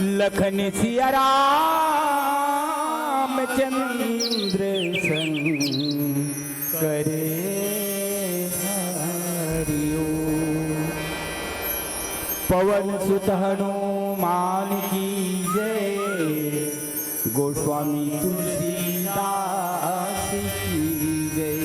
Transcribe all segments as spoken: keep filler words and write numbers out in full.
लखन सिया रामचंद्र संग करे हरिओ। पवन सुत हनुमान की जय, गोस्वामी तुलसीदास की जय।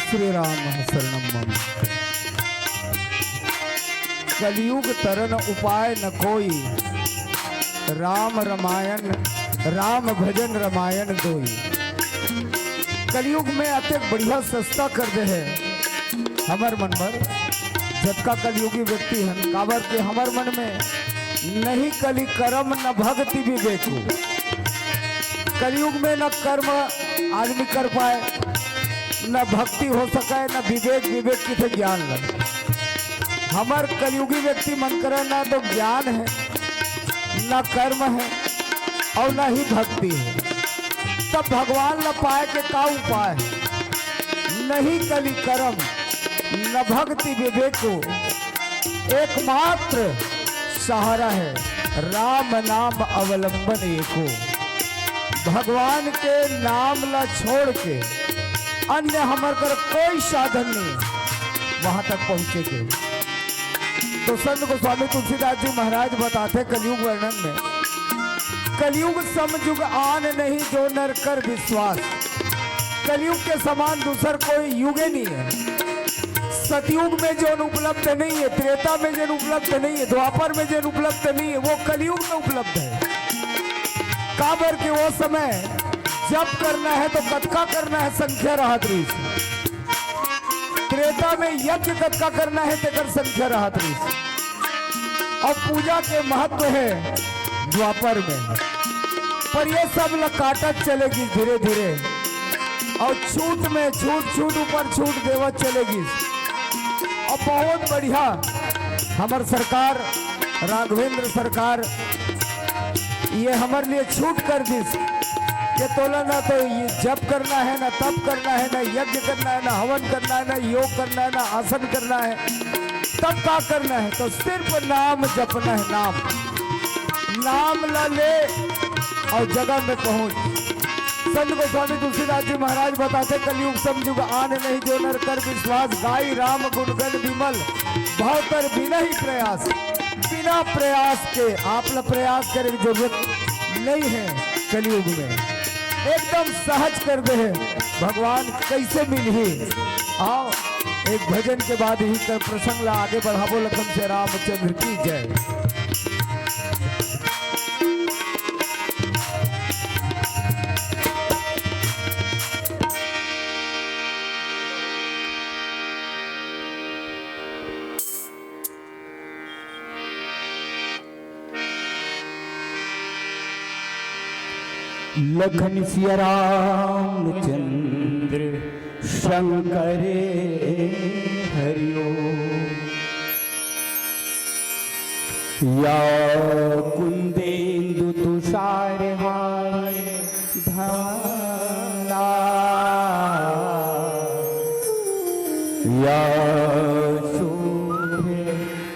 श्री राम शरणम मम। कलयुग तरन उपाय न कोई, राम रमायन, राम भजन रमायन दोई। कलयुग में अतेक बढ़िया सस्ता कर दे हे हमर मन बर, जतका कलयुगी व्यक्ति हन, काबर के हमर मन में नहीं कली करम न भक्ति विवेक हो। कलयुग में न कर्म आदमी कर पाए, न भक्ति हो सके, न विवेक, विवेक किथे ज्ञान लगे। हमर कलयुगी व्यक्ति मन करा ना तो ज्ञान हे, ना कर्म हे अउ ना ही भक्ति हे। तब भगवान ला पाए के का उपाय हे? नहीं कली करम, न भक्ति विवेको, एकमात्र सहारा हे राम नाम अवलंबन एको। भगवान के नाम ला छोड़ के अन्य हमर कर कोई साधन नहीं हे वहां तक पहुंचे के। तो संत गोस्वामी तुलसीदास जी महाराज बताथे कलयुग वर्णन में, "कलयुग सम जुग आन नहीं जो नर कर विश्वास।" कलयुग के समान दूसर कोई युगे नहीं हे। सतयुग में जेन उपलब्ध नहीं हे, त्रेता में जेन उपलब्ध नहीं हे, द्वापर में जेन उपलब्ध नहीं हे, वो कलयुग में उपलब्ध हे। काबर के वो समय जप करना हे तो कतका करना हे, संख्या रहत रहिस। त्रेता में यज्ञ कतका करना हे, तेकर संख्या रहत रहिस। अउ पूजा के महत्व हे द्वापर में। पर ये सब ल काटत चले गिस धीरे धीरे, अउ छूट में छूट, छूट ऊपर छूट देवत चले गिस। अउ बहुत बढ़िया हमर सरकार, राघवेंद्र सरकार, ये हमर लिए छूट कर दिस कि तोला ना तो ये जप करना है, ना तप करना है, ना यज्ञ करना है, ना हवन करना है, ना योग करना है, ना आसन करना है। तब का करना है? तो सिर्फ नाम जपना है, नाम। नाम ला ले अउ जगह में पहुंच। संत गोस्वामी तुलसीदास जी महाराज बताथे, "कलयुग सम जुग आन नहीं, जो नर कर विश्वास, गाई राम गुण गण विमल, भव तर बिनहि प्रयास।" बिना प्रयास के आप ला प्रयास करे के जरूरत नहीं है कलयुग में। एकदम सहज कर दे है भगवान, कैसे मिलही। आओ, एक भजन के बाद ही कर प्रसंग ला आगे बढ़ाबो। लखन से रामचंद्र की जय। लखन सिया रामचंद्र शंकर हरिओ। या कुंदेंदु तुषार हार धना, या शोभे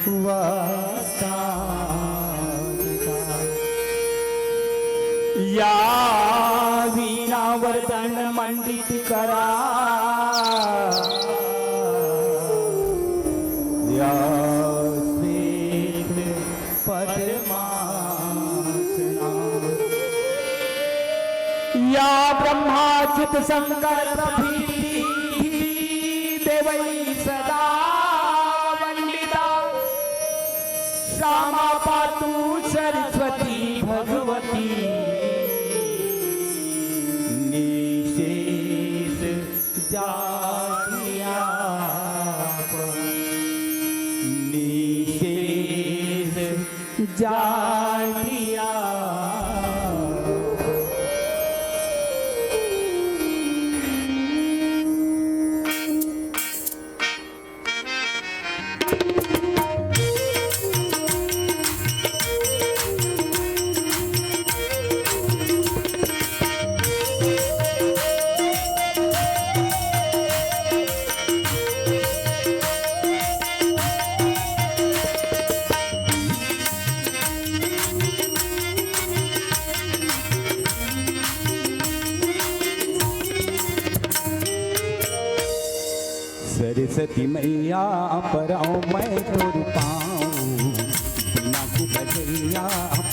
वस्त्रांगना, या वीणा वरदन मंडित करा, या श्वेत पद्मासना। या ब्रह्माच्युत शंकर प्रभृति देवै सदा वंदिता। श्यामा पातु सरस्वती भगवती निशेष जानियाप, निशेष जानियाप। सरस्वती मैया परौं मैं तोर पाँव, बीना के बजइया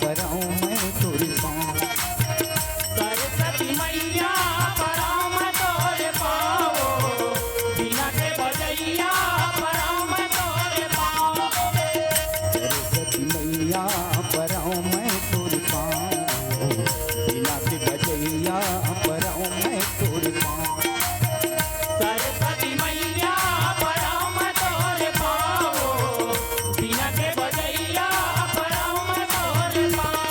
परौं मैं तोर पाँव। सरस्वती मैया परौं मैं तोर पाँव, बीना के बजइया परौं मैं तोर पाँव। सरस्वती मैया परौं मैं तोर पाँव, बीना के बजइया परौं मैं तोर पाँव। सरस्वती मैया परौं मैं तोर पाँव, बीना के बजइया परौं मैं तोर पाँव।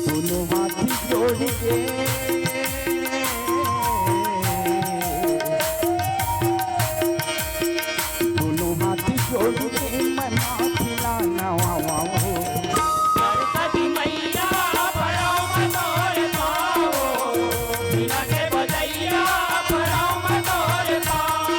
दुनों हाथ जोड़ के, दुनों हाथ जोड़ के मैं माफी ला नवावँव। सरस्वती मैया परौं मैं तोर पाँव, बीना के बजइया परौं मैं तोर पाँव।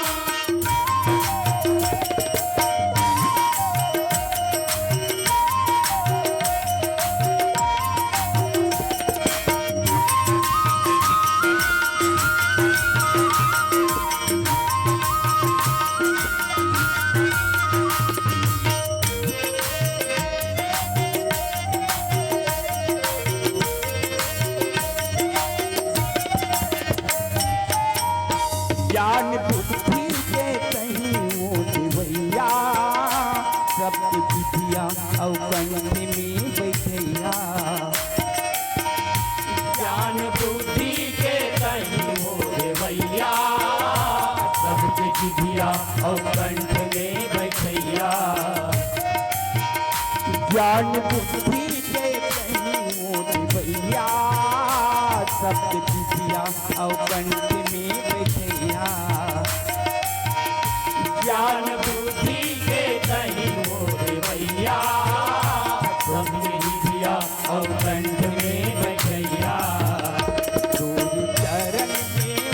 ज्ञान बुद्धि के तहीं ओ देवइया, सबके जिभिया अउ कंठ में बइठइया। ज्ञान बुद्धि के तहीं ओ देवइया, सबके जिभिया अउ कंठ में बइठइया। ज्ञान बुद्धि के तहीं ओ देवइया, अउ कंठ में बैठइया। ज्ञान बुद्धि के दही मोरे भैया, सब में ही दिया अउ कंठ में बैठइया। तोर चरण में ओ,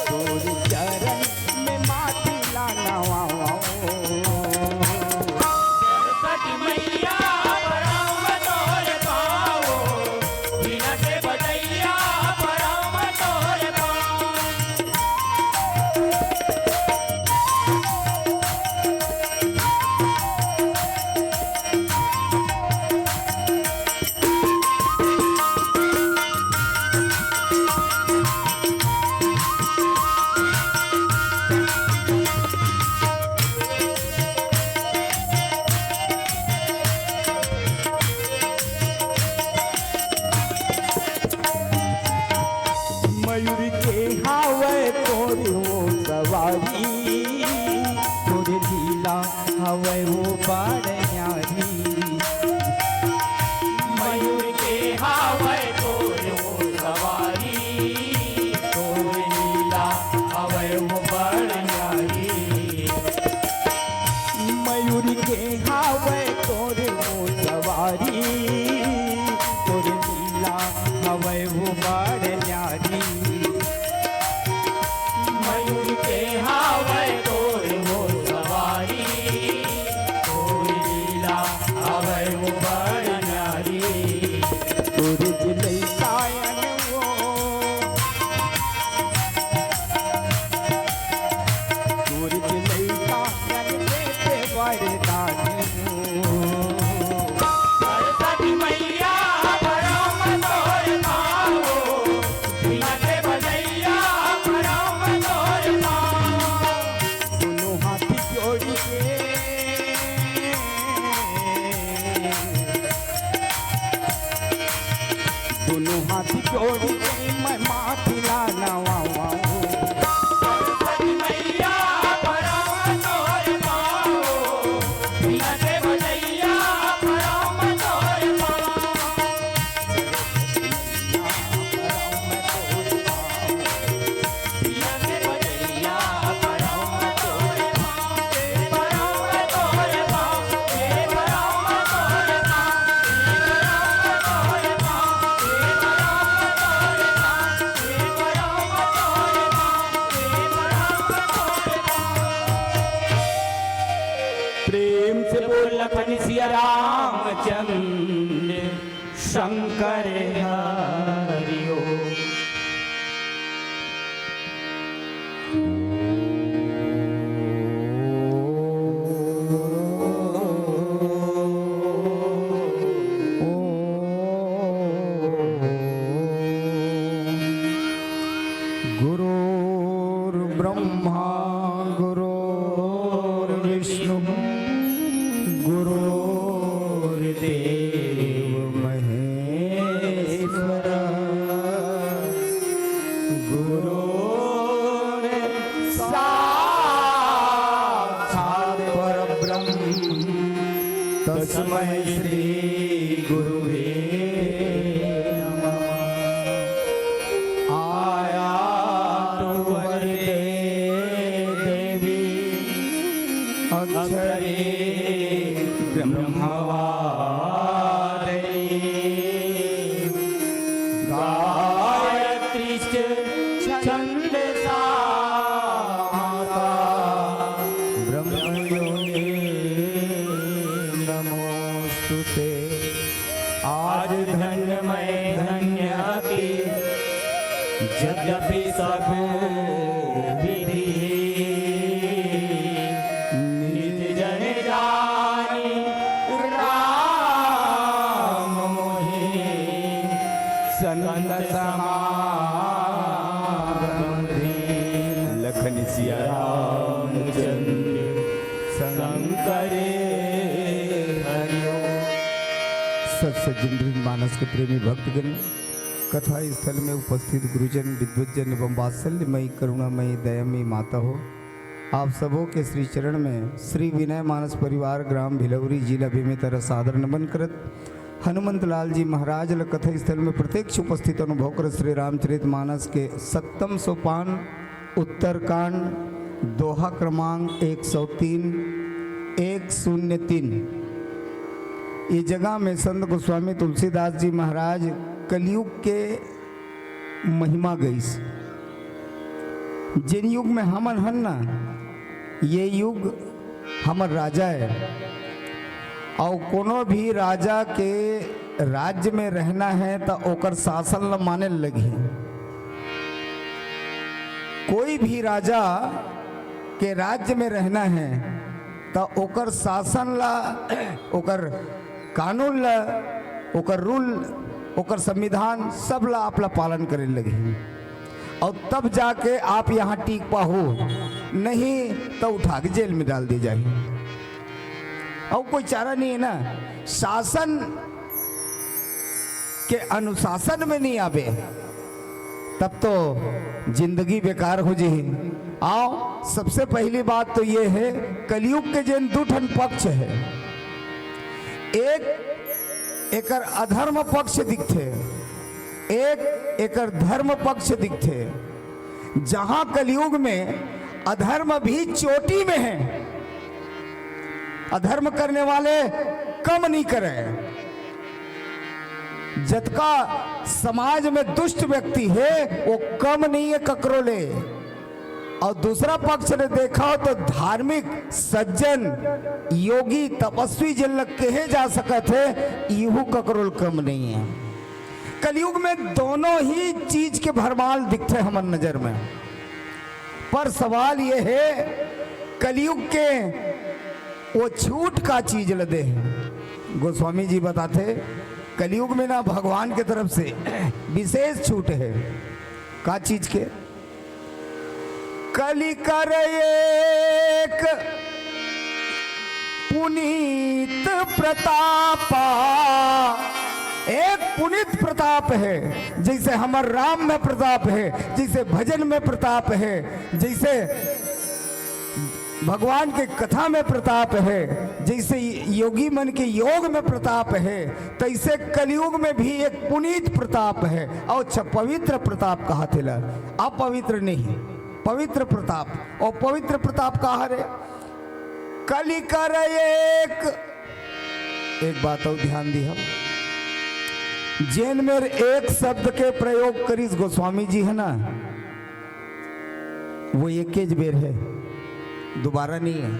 तोर चरण में माटी ला नवाओ। सरस्वती मैया प्रणाम तोरे पाओ, बिना के बजैया प्रणाम तोरे पाओ। मयूर के हावय तोर ओ सवारी, तोर लीला हावय ओ बड़ न्यारी। मयूर के हावय तोर ओ सवारी, तोर लीला हावय ओ बड़ न्यारी। मयूर के हावय तोर ओ सवारी, तोर लीला हावय ओ बड़ न्यारी। मयूर के हावय तोर ओ सवारी, तोर लीला हावय ओ बड़ न्यारी। तोर जे लइका अन ओ, तोर जे लइका अन देते वरदानी ओ। सरस्वती मैया प्रणाम तोरे पाओ, बिना के बजैया प्रणाम तोरे पाओ। दुनों हाथ जोड़ के, दुनों हाथ जोड़ के मैं माफी ला नवाऊं। सरस्वती मैया प्रणाम तोरे पाओ, बिना के बजैया प्रणाम तोरे पाओ। प्रेम से बोल लखन सिया रामचंद्र शंकर हरि ओम। गुरुर्ब्रह्मा गुरुर्विष्णु गुरुर्देव महेश्वर। गुरुर्साक्षात् परब्रह्म तस्मै श्री गुरुवे नमः। आयातु वरदे देवी अक्षरे ब्रह्मवादिनी। गायत्री च छन्दसा माता ब्रह्मयोनि नमोऽस्तु ते। आज धन्य मैं धन्य अति जगत सब विधि। निज जन जानि राम मोहि संत समागम धीन। लखन सिया रामचंद्र शंकर हरि ओम। सत सज्जन वृंद, मानस के प्रेमी भक्तगण, कथा स्थल में उपस्थित गुरुजन, विद्वतजन एवं वात्सल्यमयी, करुणामयी, दयामयी माता हो, आप सबों के श्री चरण में श्री विनय मानस परिवार, ग्राम भिलौरी, जिला बेमेतरा, सादर नमन करत, हनुमंत लाल जी महाराज ल कथा स्थल में प्रत्यक्ष उपस्थित अनुभव कर श्री रामचरित मानस के सत्तम सोपान, उत्तरकांड, दोहा क्रमांक एक सौ तीन, एक शून्य तीन। ये जगह में संत गोस्वामी तुलसीदास जी महाराज कलयुग के महिमा गईस। जिन युग में हमन हन ना, ये युग हमर राजा है, और कोनो भी राजा के राज्य में रहना है, त ओकर शासन ल माने लगही। कोई भी राजा के राज्य में रहना है, त ओकर शासन ला, ओकर कानून ला, ओकर रूल, ओकर संविधान, सब ला आप ला पालन करे लगही। और तब जाके आप यहाँ टिक पाहू, नहीं तो उठा के जेल में डाल दिए जाही। और कोई चारा नहीं है ना। शासन के अनुशासन में नहीं आबे, तब तो जिंदगी बेकार हो जाही। आओ, सबसे पहली बात तो ये है, कलयुग के जेन दू ठन पक्ष है, एक एकर अधर्म पक्ष दिखथे, एक एकर धर्म पक्ष दिखथे। जहां कलयुग में अधर्म भी चोटी में है, अधर्म करने वाले कम नहीं करे। जतका समाज में दुष्ट व्यक्ति है, वो कम नहीं है ककरो ले। और दूसरा पक्ष ले देखा हो तो धार्मिक, सज्जन, योगी, तपस्वी जिन ल कहे जा सकत है, इहू ककरो ल कम नहीं है। कलयुग में दोनों ही चीज के भरमाल दिखथे हमर नजर में। पर सवाल ये है, कलयुग के वो छूट का चीज ल दे हे? गोस्वामी जी बताथे, कलयुग में ना भगवान के तरफ से विशेष छूट है। का चीज के? कलि कर एक पुनीत प्रतापा। एक पुनीत प्रताप है, जैसे हमर राम में प्रताप है, जैसे भजन में प्रताप है, जैसे भगवान के कथा में प्रताप है, जैसे योगी मन के योग में प्रताप है, तैसे कलयुग में भी एक पुनीत प्रताप है। और अच्छा, पवित्र प्रताप कहाथे ला, अपवित्र नहीं, पवित्र प्रताप। और पवित्र प्रताप का हरे? कलि कर एक, एक बात और ध्यान दिहा, जेन मेर एक शब्द के प्रयोग करिस गोस्वामी जी है ना, वो एकेज बेर है, दोबारा नहीं है।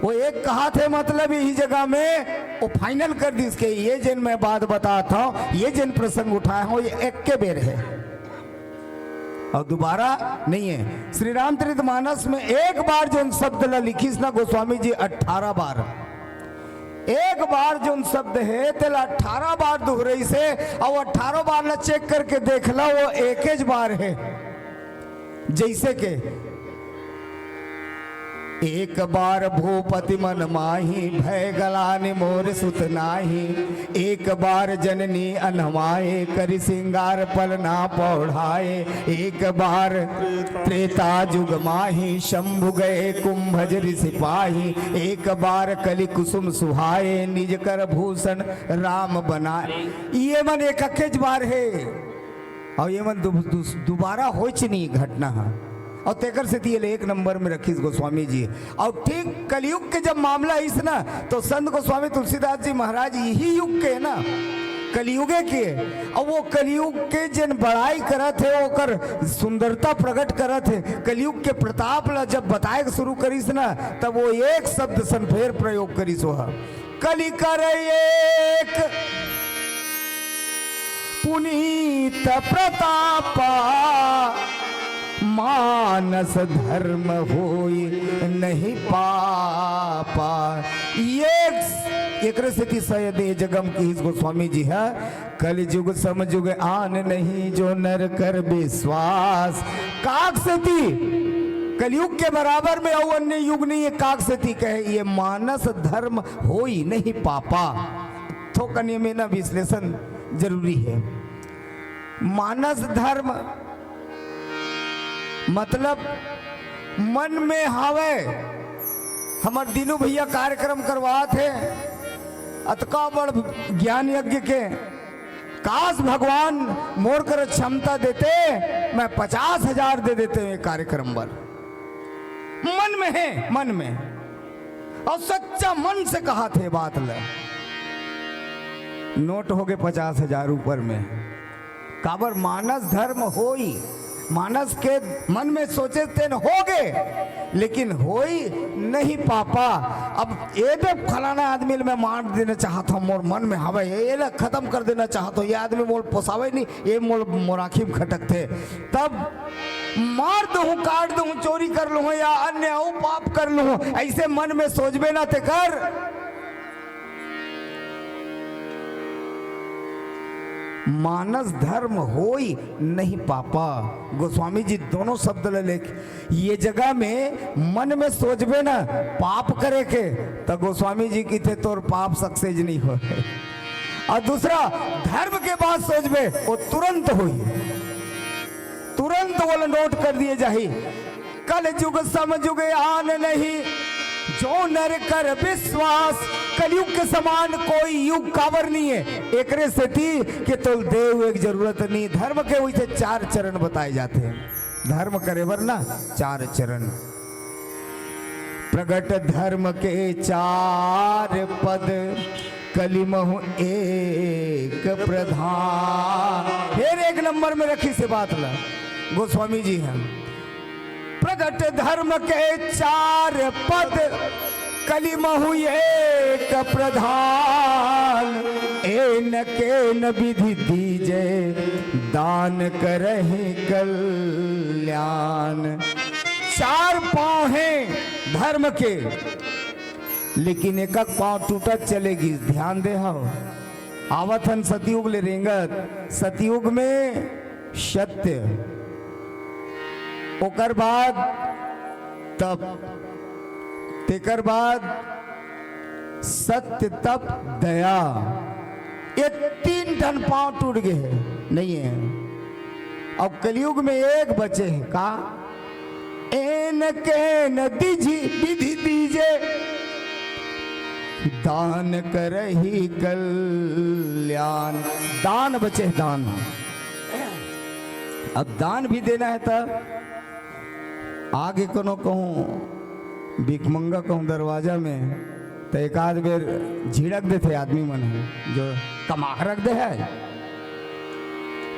वो एक कहाथे, मतलब यही जगह में वो final कर दिस के ये जेन मैं बात बतात हूँ, ये जेन प्रसंग उठाए हूँ, ये एक के बेर है और दोबारा नहीं है। श्री रामचरित मानस में एक बार जोन शब्द ला लिखिस ना गोस्वामी जी, अठारह बार। एक बार जोन शब्द है, तेला अठारह बार दोहरइस हे, और अठारह बार ला check करके देख ला, वो एकेज बार है। जैसे के, एक बार भूपति मन माही, भय गलानि मोर सुत नाही। एक बार जननी अनवाए, करि सिंगार पलना पौढ़ाए। एक बार त्रेता जुग माही, शंभु गए कुंभज ऋषि पाही। एक बार कलि कुसुम सुहाए, निज कर भूषण राम बनाए। ये मन एककेच बार हे। अउ ये मन दु-, दु-, दुबारा होइच नहीं घटना ह। अउ तेकर सेती एला एक नंबर में रखिस गोस्वामी जी। अउ ठीक कलयुग के जब मामला आइस ना, तो संत गोस्वामी तुलसीदास जी महाराज यही युग के ना, कलयुगे के, अउ वो कलयुग के जेन बड़ाई करत हे, ओकर सुंदरता प्रकट करत हे, कलयुग के प्रताप ला जब बताए के शुरू करिस ना, तब वो एक शब्द सन फेर प्रयोग करिस, वह कलि कर एक पुनीत प्रतापा, मानस धर्म होई नहीं पापा। ये एकरे सेती शायद ये जगम किहिस गोस्वामी जी ह, कलि जुग सम जुग आन नहीं, जो नर कर विश्वास। काक सेती कलयुग के बराबर में अउ अन्य युग नहीं है, काक सेती कहे ये मानस धर्म होई नहीं पापा। थोकन ये में ना विश्लेषण जरूरी है। मानस धर्म मतलब मन में हावय। हमर दीनू भैया कार्यक्रम करवात हे, अतका बड़ ज्ञान यज्ञ के, काश भगवान मोर कर क्षमता देते, मैं पचास हजार दे देते ये कार्यक्रम बर। मन में हे, मन में, अउ सच्चा मन से कहाथे बात ल। नोट होगे पचास हजार ऊपर में। काबर मानस धर्म होई, मानस के मन में सोचे तेन होगे, लेकिन होई नहीं पापा। अब ए दे फलाना आदमी ल मैं मार देना चाहत हूँ, मोर मन में हवय, ए ला खत्म कर देना चाहत हूँ, ये आदमी मोर पोसावे नहीं, ये मोर, मोर आँखी में खटकथे, तब मार दूँ, काट दूँ, चोरी कर लूँ या अन्य अउ पाप कर लूँ, ऐसे मन में सोचबे ना तेकर। मानस धर्म होई नहीं पापा। गोस्वामी जी दोनों शब्द ले लेके ये जगह में मन में सोचबे ना पाप करे के, तो गोस्वामी जी किथे तोर पाप सक्सेस नहीं हो। और दूसरा, धर्म के बात सोचबे, वो तुरंत होई, तुरंत वो नोट कर दिए जाही। कल जुग सम जुग आन नहीं, जो नर कर विश्वास। कलयुग के समान कोई युग काबर नहीं है। एकरे सेती के तोल देव एक जरूरत नहीं, धर्म के वैसे चार चरण बताए जाते हैं। धर्म करे बर ना चार चरण। प्रगट धर्म के चार पद, कलिमहु एक प्रधान। फिर एक नंबर में रखी से बात ला गोस्वामी जी हैं। प्रगट धर्म के चार पद, कलिमहु एक प्रधान। एन केन विधि दीजे, दान करहि कल्याण। चार पांव हैं धर्म के, लेकिन एकक पांव टूटत चले गिस। ध्यान दे हव, आवत हन सतयुग ले रेंगत, सतयुग में सत्य, ओकर बाद तप, तेकर बाद सत्य, तप, दया, ये तीन ठन पांव टूट गे हे, नहीं है। अब कलयुग में एक बचे हे का? एन केन दिझि विधि दीजे, दान करहि कल्याण। दान बचे हे, दान। अब दान भी देना है त आगे कोनो कहूँ भिखमंगा कहूँ दरवाजा में, त एक आध बेर झिड़क देथे आदमी मन ह, जो कमा के रख दे है,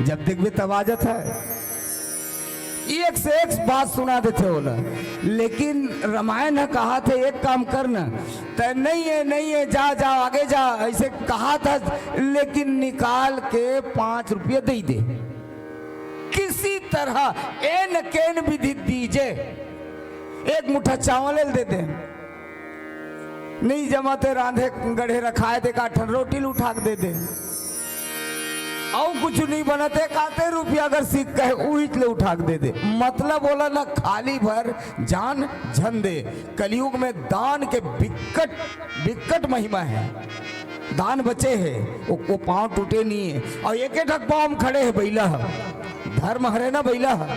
जब देखबे तब आ जात है, एक से एक बात सुना देथे ओला। लेकिन रामायण ह कहाथे, एक काम कर न, त नहीं है, नहीं है, जा, जा, आगे जा, ऐसे कहाथा, लेकिन निकाल के पाँच रुपया दे दे। किसी तरह एन केन विधि दीजे, एक मुट्ठा चावल ल दे दे, नहीं जमत हे रांधे गढ़े रखाए दे, का ठन रोटी ल उठा के दे दे, अउ कुछ नहीं बनत हे, काते रुपया अगर सीख कहे उहिच ले उठा के दे दे। मतलब ओला ना खाली भर जान झन दे। कलयुग में दान के बिकट, बिकट महिमा है। दान बचे हे, वो, वो पांव टूटे नहीं है। और एक एक ठक पांव में खड़े हे बइला ह, धर्म हरे ना बइला ह।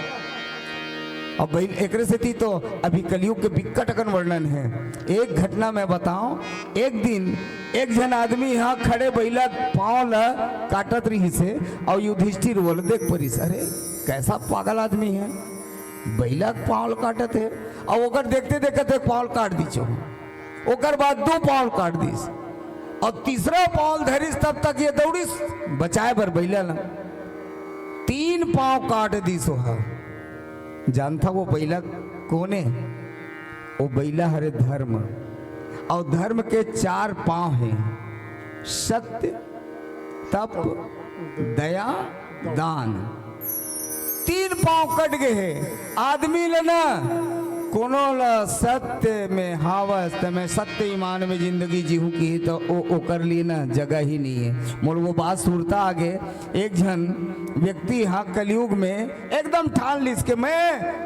अब बइल, एकरे सेती तो अभी कलयुग के बिकट अकन वर्णन है। एक घटना मैं बताऊं, एक दिन एक झन आदमी यहाँ खड़े बइला पांव ला काटत रहिस हे, और युधिष्ठिर बोले, देख परिस, अरे कैसा पागल आदमी है, बइला के पांव ल काटत हे, अउ ओकर देखते देखत एक पांव ल काट दीचो, ओकर बाद दू पांव ल काट दीस, अउ तीसरा पांव ल धरिस, तब तक ये दौड़िस बचाए बर बइला ल, तीन पांव काट दीस ओह। जानथा वो बइला कोन हे? वो बइला हरे धर्म, अउ धर्म के चार पांव हे, सत्य, तप, दया, दान। तीन पांव कट गे हे। आदमी ल ना कोनो ल सत्य में हावस, त मैं सत्य ईमान में जिंदगी जीहूं किही, त ओ, ओकर लिए ना जगह ही नहीं है। मोर वो बात सुरता आगे, एक झन व्यक्ति हा कलयुग में एकदम ठान लिस के मैं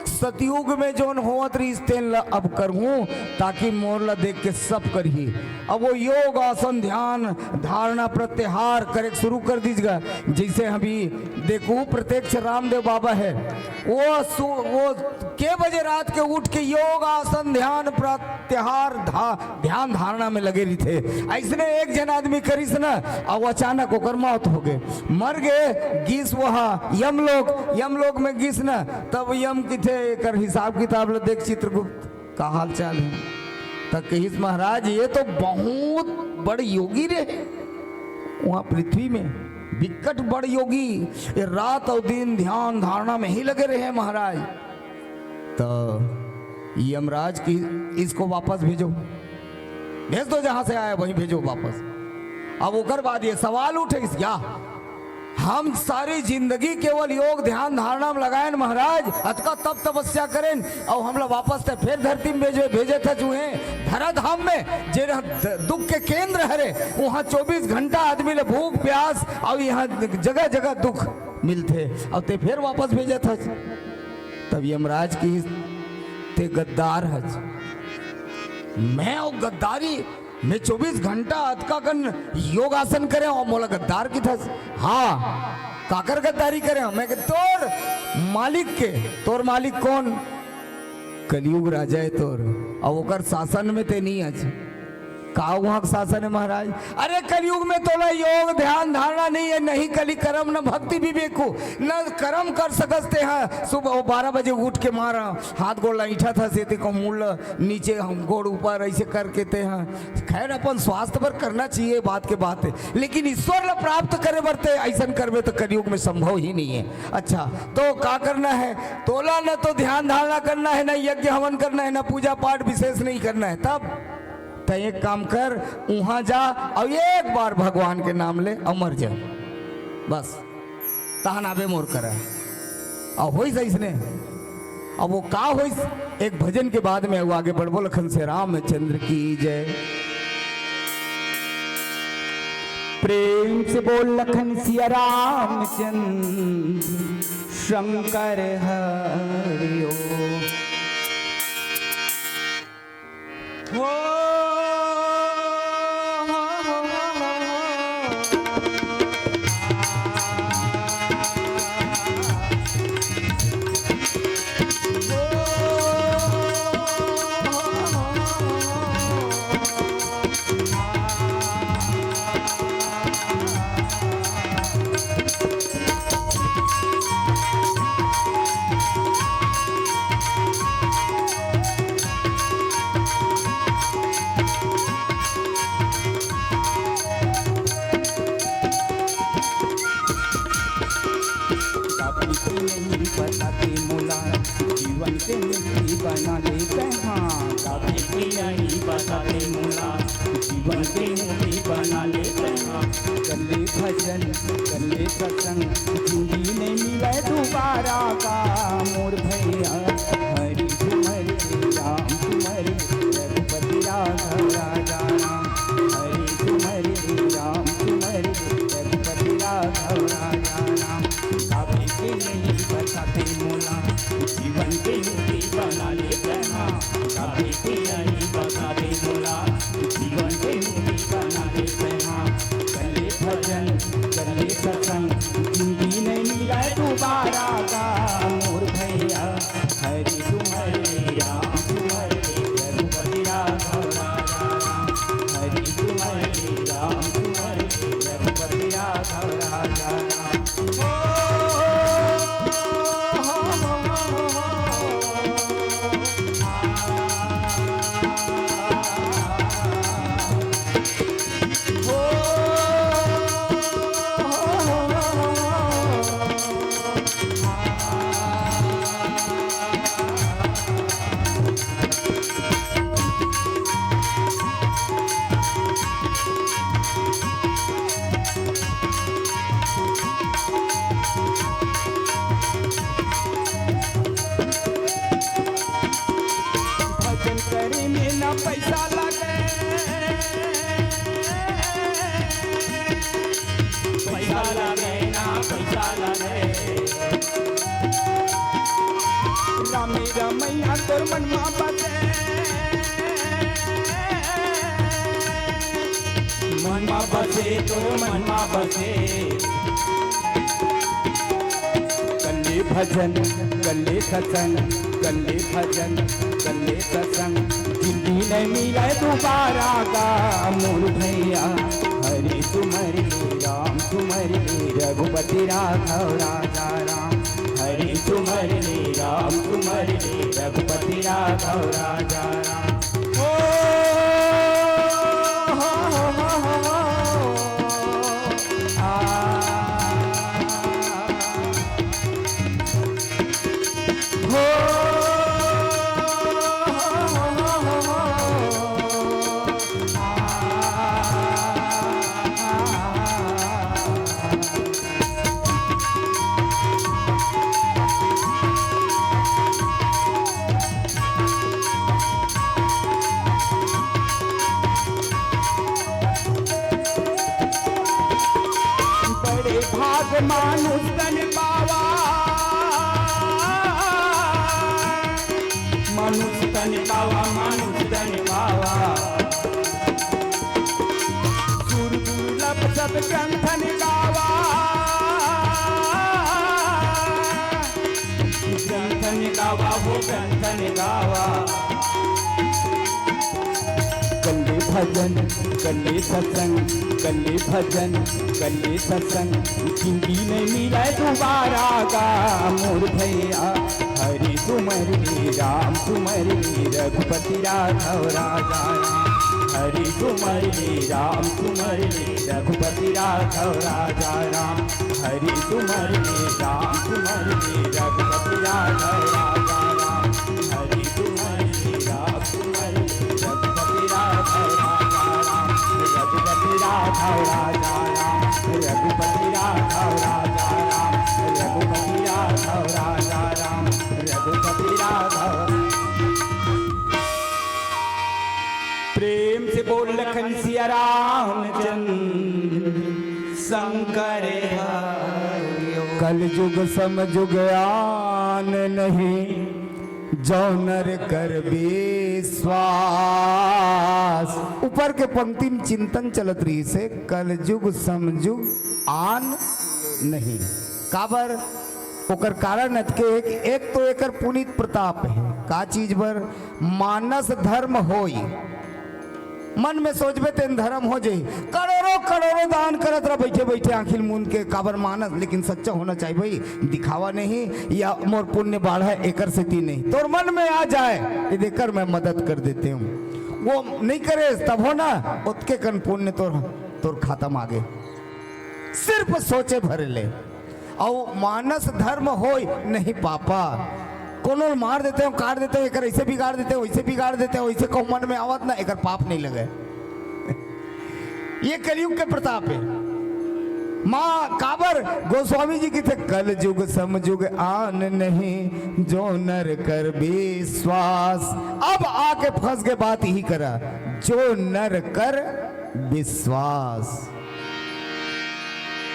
सतयुग में जोन होवत रहिस तेन ल अब करहूं, ताकि मोर ल देख के सब करही। अब वो योग, आसन, ध्यान, धारणा, प्रत्याहार करे के शुरू कर दीजगा। जैसे अभी देखू, प्रत्यक्ष रामदेव बाबा है, वो सु-, वो के बजे रात के उठ के योग, आसन, ध्यान, प्र-, तिहार धा-, ध्यान धारणा में लगे रहिथे। अइसने एक झन आदमी करिस न, अउ अचानक ओकर मौत हो गे, मर गे, गिस वहाँ यमलोक, यमलोक में गिस न, तब यम किथे, "एकर हिसाब किताब ल देख चित्रगुप्त, का हाल चाल हे?" त कहिस, "महाराज, ये तो बहुत बड़ योगी रहे वहाँ पृथ्वी में, बिकट बड़ योगी, ये रात अउ दिन ध्यान धारणा में ही लगे रहे महाराज।" तो यमराज की, "इसको वापस भेजो, भेज दो, जहां से आया वहीं भेजो वापस।" अब ओकर बाद ये सवाल उठे, "क्या हम सारी जिंदगी केवल योग ध्यान धारणा में लगाएन महाराज, अतका तप तपस्या करेन, अउ हमला वापस ते फेर धरती में भेजे, भेजे थे चूहे धरा धाम में, जे द-, दुख के केंद्र हरे, वहां चौबीस घंटा आदमी ले भूख प्यास, अउ यहाँ जगह जगह दुख मिलथे, अउ ते फेर वापस भेजे थे।" तब यमराज की, "ते गद्दार हच, मैं अउ गद्दारी, मैं चौबीस घंटा अतका कन योगासन करे अउ मोला गद्दार किथस?" "हाँ, काकर गद्दारी करे हंव?" "मैं के तोर मालिक के।" "तोर मालिक कोन?" "कलयुग राजा हे तोर, अउ ओकर शासन में ते नी हच।" "का उहाँ के शासन हे महाराज?" "अरे कलयुग में तोला योग ध्यान धारणा नहीं हे, नहीं कली करम न भक्ति विवेक हो, न करम कर सकस ते ह। सुबह बारह बजे उठ के मारा हाथ गोड़ ला ईंठा था से ते को मुड़ ला नीचे हम गोड़ ऊपर ऐसे करके ते ह। खैर अपन स्वास्थ्य पर करना चाहिए, बात के बात हे, लेकिन ईश्वर ला प्राप्त करे बर ते ऐसन करबे तो कलयुग में संभव ही नहीं हे।" "अच्छा तो का करना हे?" "तोला न तो ध्यान धारणा करना हे, न यज्ञ हवन करना हे, न पूजा पाठ विशेष नहीं करना हे।" "तब?" "त एक काम कर, उहाँ जा अउ एक बार भगवान के नाम ले अउ मर जा, बस तहन आबे मोर करा।" अउ होइस अइसने। अब वो का होइस, एक भजन के बाद में अउ आगे बढ़बो। लखन सिया रामचंद्र की जय। प्रेम से बोल लखन सिया रामचंद्र शंकर हरिओ। काफी की नहीं पता के मोला, जीवन के मुक्ति बना ले कहाँ। काफी की नहीं पता के मोला, जीवन के मुक्ति बना ले कहाँ। कर ले भजन, कर ले सत्संग, जिंदगी नहीं मिले दोबारा का। मोर भैया हरि झूमर रे, राम झूमर रे, रघुपति राघव राजा राम। हरि झूमर रे, राम झूमर रे, रघुपति राघव राजा राम। काफी के नहीं बता ते मोला, जीवन के मुक्ति बना ले कहाँ। काफी के नहीं बता ते मोला, जीवन के मुक्ति बना ले कहाँ। कर ले भजन, कर ले सत्संग, जिंदगी नहीं मिले दोबारा का। मोर भैया हरि झूमर रे, राम झूमर रे, रघुपति राघव राजा राम। हरि झूमर रे, राम झूमर रे, रघुपति राघव राजा राम। ओ, हो, हो, हो, हो, हो। भजन करे में ना पैसा लागे, पैसा लागे ना पैसा लागे। रामे रमैया तोर मन मा बसे, मन मा बसे, तोर मन मा बसे। कर ले भजन, कर ले सत्संग, कर ले भजन, कर ले सत्संग। जिंदगी नइ मिलय दुबारा गा मोर भैया। हरि तुमर ले राम तुमर ले रघुपति राघव राजा राम। हरि तुमर ले राम तुमर ले रघुपति राघव राजा राम। ओ हो हो हो हो हो। आ। बड़े भाग मानुष तन पावा, मानुष तन पावा, मानुष तन पावा। सुर दुर्लभ सब ग्रंथन गावा, ग्रंथन गावा, वो ग्रंथन गावा। कल्ले भजन, कल्ले सत्संग, कल्ले भजन, कल्ले सत्संग। जिंदगी नइ मिलय दुबारा गा मोर भैया। हरि तुमर ले राम तुमर ले रघुपति राघव राजा राम। हरि तुमर ले राम तुमर ले रघुपति राघव राजा राम। हरि तुमर ले राम तुमर ले रघुपति राघव राजा राम। हरि तुमर ले राम तुमर ले रघुपति राघव राजा राम। रघुपति राघव राजा राम। रघुपति राघव राजा राम। रघुपति राघव राजा राम। रघुपति राघव। प्रेम से बोल लखन सिया रामचंद्र शंकर हरिओम। कलजुग समजुग आन नहीं, जो नर कर विश्वास। ऊपर के पंक्ति में चिंतन चलत रहिसे, कलजुग समजुग आन नहीं। काबर? ओकर कारण अतके हे कि एक तो एकर पुनीत प्रताप हे, का चीज बर? मानस धर्म होई। मन में सोचबे तेन धर्म हो जाही। करोड़ों करोड़ों दान करत रह बइठे बइठे आँखी ल मूंद के, काबर मानस, लेकिन सच्चा होना चाहिए भाई, दिखावा नहीं या मोर पुण्य बाढ़य एकर सेती नहीं। तोर मन में आ जाए, ये देकर मैं मदद कर देते हूँ, वो नहीं करे तभो ना, ओतके कन पुण्य तोर, तोर खाता म आगे। सिर्फ सोचे भरे ले। अउ मानस धर्म होय नहीं पापा। कोनो ल मार देते हो, काट देते हो, एकर ऐसे बिगाड़ देते हो, वैसे बिगाड़ देते हो, वैसे कहूं मन में आवत ना, एकर पाप नहीं लगे। ये कलयुग के प्रताप हे। माँ काबर गोस्वामी जी कथे, "कलजुग समजुग आन नहीं, जो नर कर विश्वास।" अब आके फंस गए बात यही करा, जो नर कर विश्वास।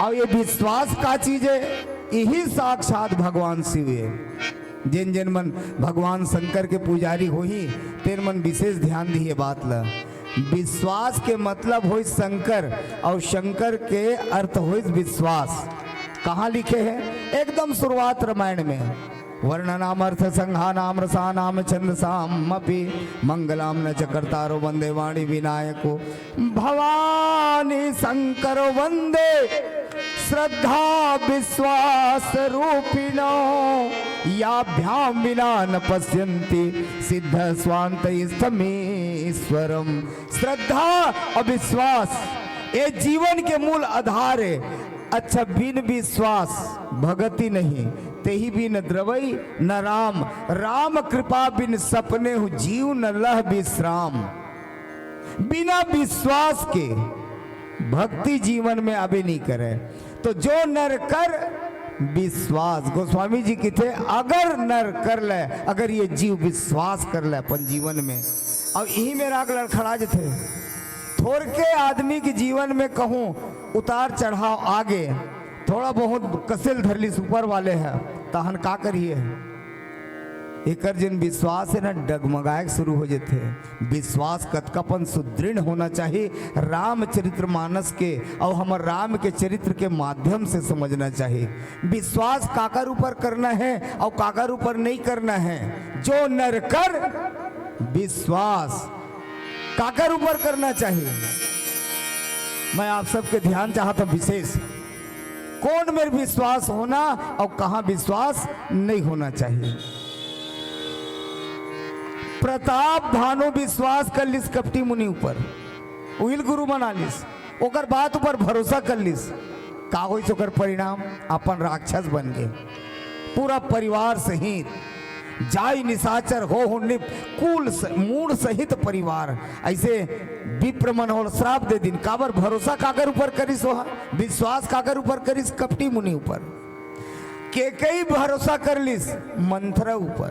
अउ ये विश्वास का चीज हे? यही साक्षात भगवान शिव हे। जेन जेन मन भगवान शंकर के पुजारी होही, तेन मन विशेष ध्यान दिही ये बात ल। विश्वास के मतलब होइस शंकर, अउ शंकर के अर्थ होइस विश्वास। कहाँ लिखे हे? एकदम शुरुआत रामायण में। वर्णानामर्थसंघानां रसानां छंदसामपि मङ्गलां न च कर्तारो वन्दे वाणी विनायको। भवानी शंकर वन्दे श्रद्धा विश्वास रूपिणो। याभ्यां विना न पश्यन्ति सिद्ध स्वान्त इष्टमीश्वरम। श्रद्धा अउ विश्वास ये जीवन के मूल आधार हे। अच्छा, बिन विश्वास भगति नहीं, तेहि बिन द्रवई न राम। राम कृपा बिन सपने हूँ, जीव न लह विश्राम। बिना विश्वास के भक्ति जीवन में आबे नहीं करे। तो जो नर कर विश्वास, गोस्वामी जी कथे, अगर नर कर ले, अगर ये जीव विश्वास कर ले अपन जीवन में, अउ यही में राग लड़खड़ा जथे। थोरके आदमी के जीवन में कहूँ उतार चढ़ाव आगे, थोड़ा बहुत कसेल धर लिस ऊपर वाले हे, तहन का करिए? एकर जेन विश्वास हे ना, डगमगाए के शुरू हो जथे। विश्वास कतकापन सुदृढ़ होना चाहिए, रामचरित्र मानस के अउ हमर राम के चरित्र के माध्यम से समझना चाहिए। विश्वास काकर ऊपर करना हे अउ काकर ऊपर नहीं करना हे। जो नर कर विश्वास काकर ऊपर करना चाहिए? मैं आप सबके ध्यान चाहत हूं विशेष, कौन मेर विश्वास होना और कहां विश्वास नहीं होना चाहिए। प्रताप भानु विश्वास कर लिस कपटी मुनि ऊपर, उहिल गुरु मना लिस, ओकर बात ऊपर भरोसा कर लिस। का होइस ओकर परिणाम? अपन राक्षस बन गे, पूरा परिवार सहित। जाई निशाचर हो हो निप, कुल स-, मूड़ सहित परिवार। ऐसे विप्र मन होल श्राप दे दिन। काबर? भरोसा काकर ऊपर करिस? ओहा विश्वास काकर ऊपर करिस? कपटी मुनि ऊपर। केकई भरोसा कर लिस मंथरा ऊपर।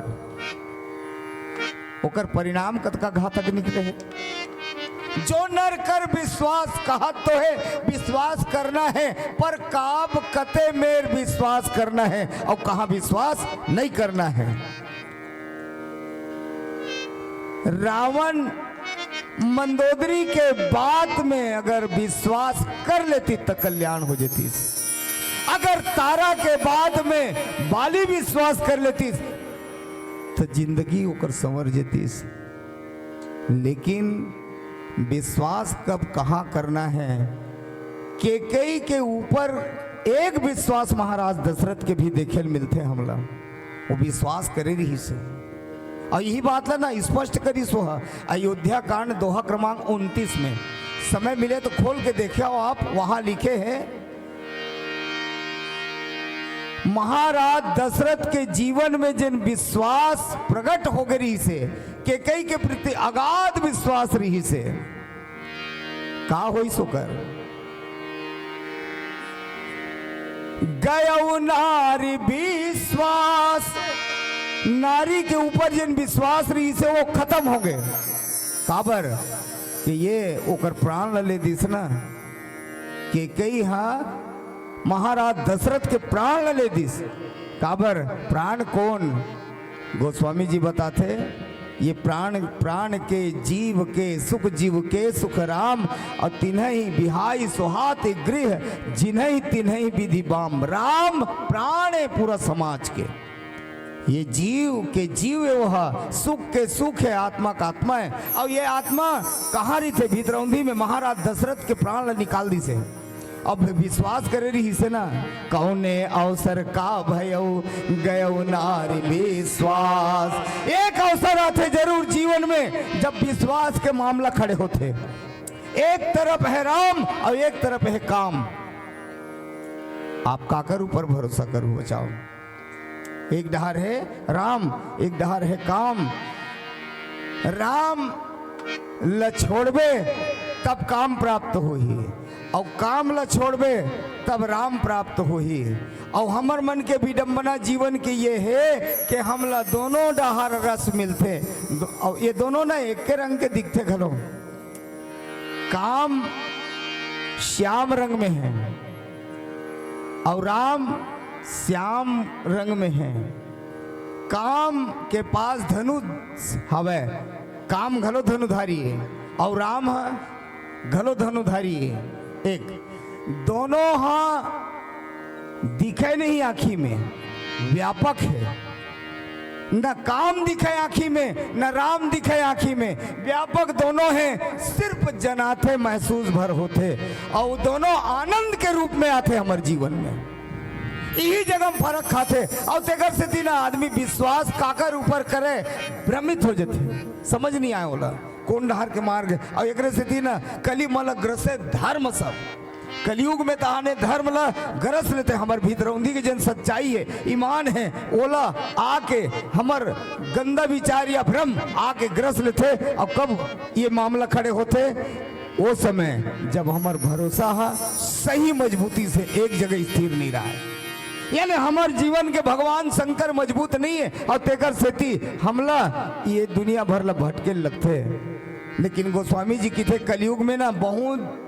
ओकर परिणाम कतका घातक निकले हे। जो नर कर विश्वास, कहत तो हे विश्वास करना हे, पर काब कते मेर विश्वास करना हे और कहां विश्वास नहीं करना हे। रावण मंदोदरी के बात में अगर विश्वास कर लेती त कल्याण हो जतीस। अगर तारा के बात में बाली विश्वास कर लेतीस त जिंदगी ओकर संवर जतीस। लेकिन विश्वास कब कहां करना हे, केकई के ऊपर एक विश्वास महाराज दशरथ के भी देखे ल मिलथे हमला। वो विश्वास करे रहिस हे। और यही बात ला ना स्पष्ट करिस हे अयोध्या कांड दोहा क्रमांक उनतीस में। समय मिले तो खोल के देखियो आप, वहां लिखे हे, महाराज दशरथ के जीवन में जेन विश्वास प्रकट हो गे रहिस हे, केकई के प्रति अगाध विश्वास रहिस हे, का होइस ओकर? गयउ नारी विश्वास, नारी के ऊपर जेन विश्वास रहिस हे, वो खत्म हो गे। काबर? कि ये ओकर प्राण ल ले दिस ना, केकई हा महाराज दशरथ के प्राण ल ले दिस। काबर? प्राण कोन? गोस्वामी जी बताथे, ये प्राण, प्राण के, जीव के सुख, जीव के सुख राम, और तिन्हइ बिहाई सोहात गृह, जिन्हइ तिन्हइ विधि बाम। राम प्राण हे पूरा समाज के, ये जीव के जीव हे, वो सुख के सुख हे, आत्मा का आत्मा हे। और ये आत्मा कहाँ रहिथे? भीतरौंधी में। महाराज दशरथ के प्राण ल निकाल दिस हे। अब विश्वास करे रहिस हे ना, कौने अवसर का भयउ गयउ नारी विश्वास। एक अवसर आथे जरूर जीवन में, जब विश्वास के मामला खड़े होथे। एक तरफ हे राम और एक तरफ हे काम। आप काकर ऊपर भरोसा करू, बचाओ? एक डहर हे राम, एक डहर हे काम। राम ल छोड़बे तब काम प्राप्त होही, अउ काम ल छोड़बे तब राम प्राप्त होही। अउ हमर मन के विडंबना जीवन के ये हे कि हमला दोनों डहर रस मिलथे, दो-, अउ ये दोनों न एके रंग के दिखथे घलो। काम श्याम रंग में हे अउ राम श्याम रंग में हे। काम के पास धनुष हवय, काम घलो धनुधारी हे अउ राम ह घलो धनुधारी हे। एक, दोनों ह दिखे नहीं आँखी में, व्यापक हे। न काम दिखे आँखी में, न राम दिखे आँखी में, व्यापक दोनों हे। सिर्फ जनाथे महसूस भर होथे, अउ दोनों आनंद के रूप में आथे हमर जीवन में। इही जगह में फरक खाथे। अउ तेकर सेती ना आदमी विश्वास काकर ऊपर करे, भ्रमित हो जथे, समझ नहीं आए ओला कोन डहर के मार्ग हे। अउ एकरे सेती ना कली मल ग्रसे धर्म सब। कलयुग में तहाने धर्म ला गरस लेथे, हमर भीतरौंधी के जेन सच्चाई हे, ईमान हे, ओला आके हमर गंदा विचार या भ्रम आके ग्रस लेथे। अउ कब ये मामला खड़े होथे? वो समय जब हमर भरोसा ह सही मजबूती से एक जगह स्थिर नहीं रहे, यानी हमर जीवन के भगवान शंकर मजबूत नहीं हे अउ तेकर सेती हमला ये दुनिया भर ला भटके लगथे। लेकिन गोस्वामी जी किथे कलयुग में ना बहुत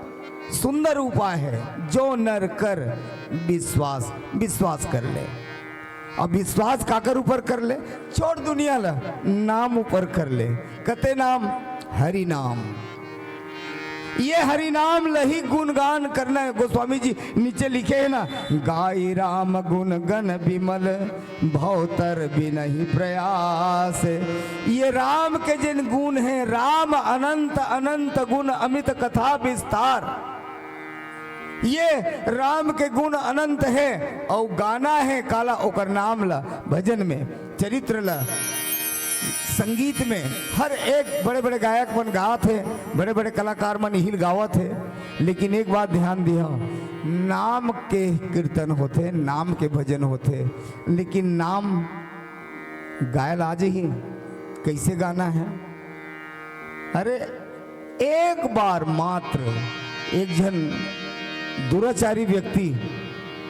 सुंदर उपाय हे, जो नर कर विश्वास, विश्वास कर ले। अब विश्वास काकर ऊपर कर ले? छोड़ दुनिया ला, नाम ऊपर कर ले। कते नाम? हरि नाम। ये हरिनाम लही गुणगान करना है। गोस्वामी जी नीचे लिखे हैं ना, गाई राम गुण गण विमल, भवतर बिनहि प्रयास। ये राम के जिन गुण हैं, राम अनंत अनंत गुण अमित कथा विस्तार, ये राम के गुण अनंत है। और गाना है काला ओकर नाम ला, भजन में, चरित्र ला, संगीत में। हर एक बड़े बड़े गायक मन गात हे, बड़े बड़े कलाकार मन इहिल गावत हे, लेकिन एक बात ध्यान दिहा, नाम के कीर्तन होथे, नाम के भजन होथे, लेकिन नाम गायल आ जही, कैसे गाना है? अरे, एक बार मात्र एक झन दुराचारी व्यक्ति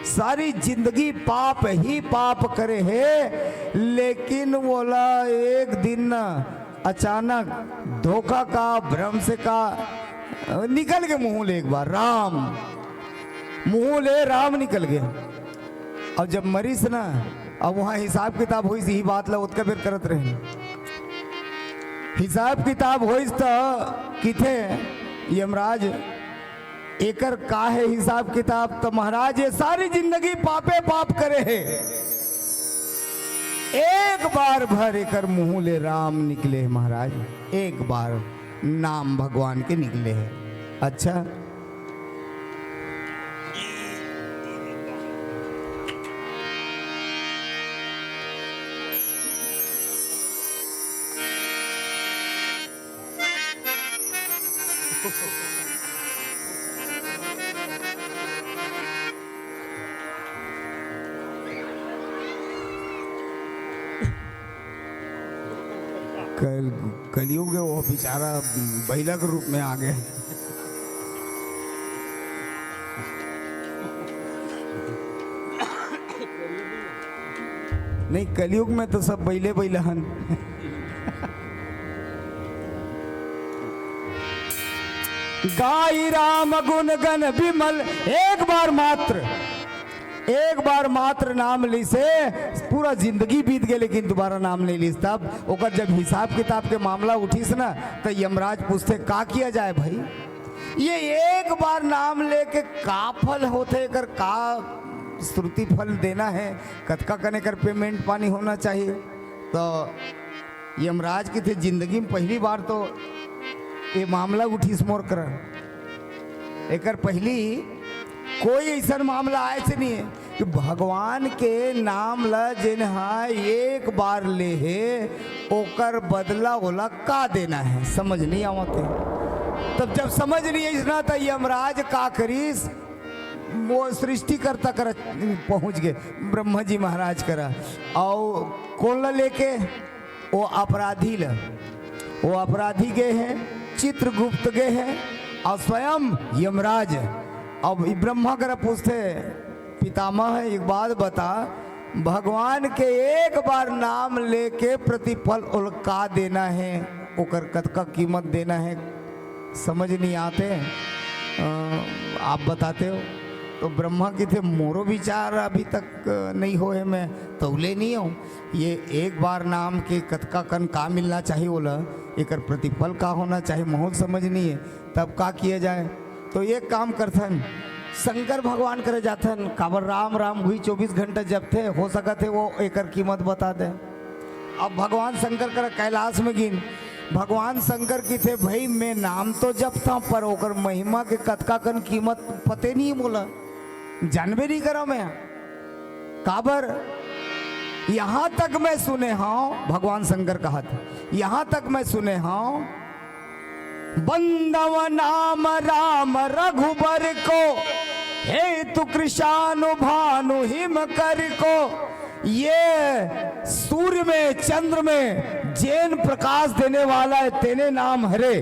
सारी जिंदगी पाप ही पाप करे हे, लेकिन वोला एक दिन न अचानक धोखा का, भ्रम से का निकल के मुंह ले एक बार राम, मुंह ले राम निकल गए। अब जब मरिस ना, अब वहाँ हिसाब किताब होइस, यही बात ला ओतका बेर करत रहे। हिसाब किताब होइस त किथे यमराज, एकर का है हिसाब किताब? त महाराज, ये सारी जिंदगी पापे पाप करे हे, एक बार भर एकर मुंह ले राम निकले हे महाराज, एक बार नाम भगवान के निकले हे। अच्छा, कल, कलयुग है, वो बेचारा बैला के रूप में आ गए। नहीं, कलयुग में तो सब बैले बैला हन। गाई राम गुण गण विमल, एक बार मात्र, एक बार मात्र नाम लिसे, पूरा जिंदगी बीत गए, लेकिन दोबारा नाम नहीं लिस। तब ओकर जब हिसाब किताब के मामला उठिस ना, तो यमराज पूछते, "का किया जाए भाई? ये एक बार नाम लेके का फल होथे, एकर का श्रुति फल देना है, कतका कन एकर पेमेंट पानी होना चाहिए?" तो यमराज किथे, "जिंदगी में पहली बार तो ये मामला उठिस मोर करा। एकर पहली कोई ऐसा मामला आए से नहीं है कि भगवान के नाम ला जेन हा एक बार ले हे, ओकर बदला ओला का देना है, समझ नहीं आवत है।" तब जब समझ नहीं आइस ना, त यमराज का करिस, वो सृष्टिकर्ता करा पहुंच गए, ब्रह्मा जी महाराज करा। और कौन ला लेके? वो अपराधी ल, वो अपराधी गे हे, चित्रगुप्त गे हे, और स्वयं यमराज। अब ई ब्रह्मा करा पूछते, "पितामह, एक बात बता, भगवान के एक बार नाम लेके प्रतिफल ओल का देना है, ओकर कतका कीमत देना है, समझ नहीं आते, अ, आप बताते हो।" तो ब्रह्मा किथे, "मोरो विचार अभी तक नहीं होए, मैं तौले नहीं हूँ।" ये एक बार नाम के कतका कन का मिलना चाहिए ओला, एकर प्रतिफल का होना चाहिए, महूँ समझ नहीं है। तब का किया जाए? तो एक काम करथन, शंकर भगवान करे जाथन, काबर राम राम हुई चौबीस घंटा जपथे, हो सकत है वो एकर कीमत बता दे। अब भगवान शंकर कर कैलाश में गिन, भगवान शंकर किथे, "भाई, मैं नाम तो जपता, पर ओकर महिमा के कतका कन कीमत पते नहीं मोला, जानबे नहीं करा मैं।" काबर? "यहाँ तक मैं सुने हूँ," भगवान शंकर कहत, "यहाँ तक मैं सुने हूँ, बंदव नाम राम रघुबर को, हेतु कृशानुभानु हिम कर को।" ये सूर्य में, चंद्र में जेन प्रकाश देने वाला है, तेने नाम हरे।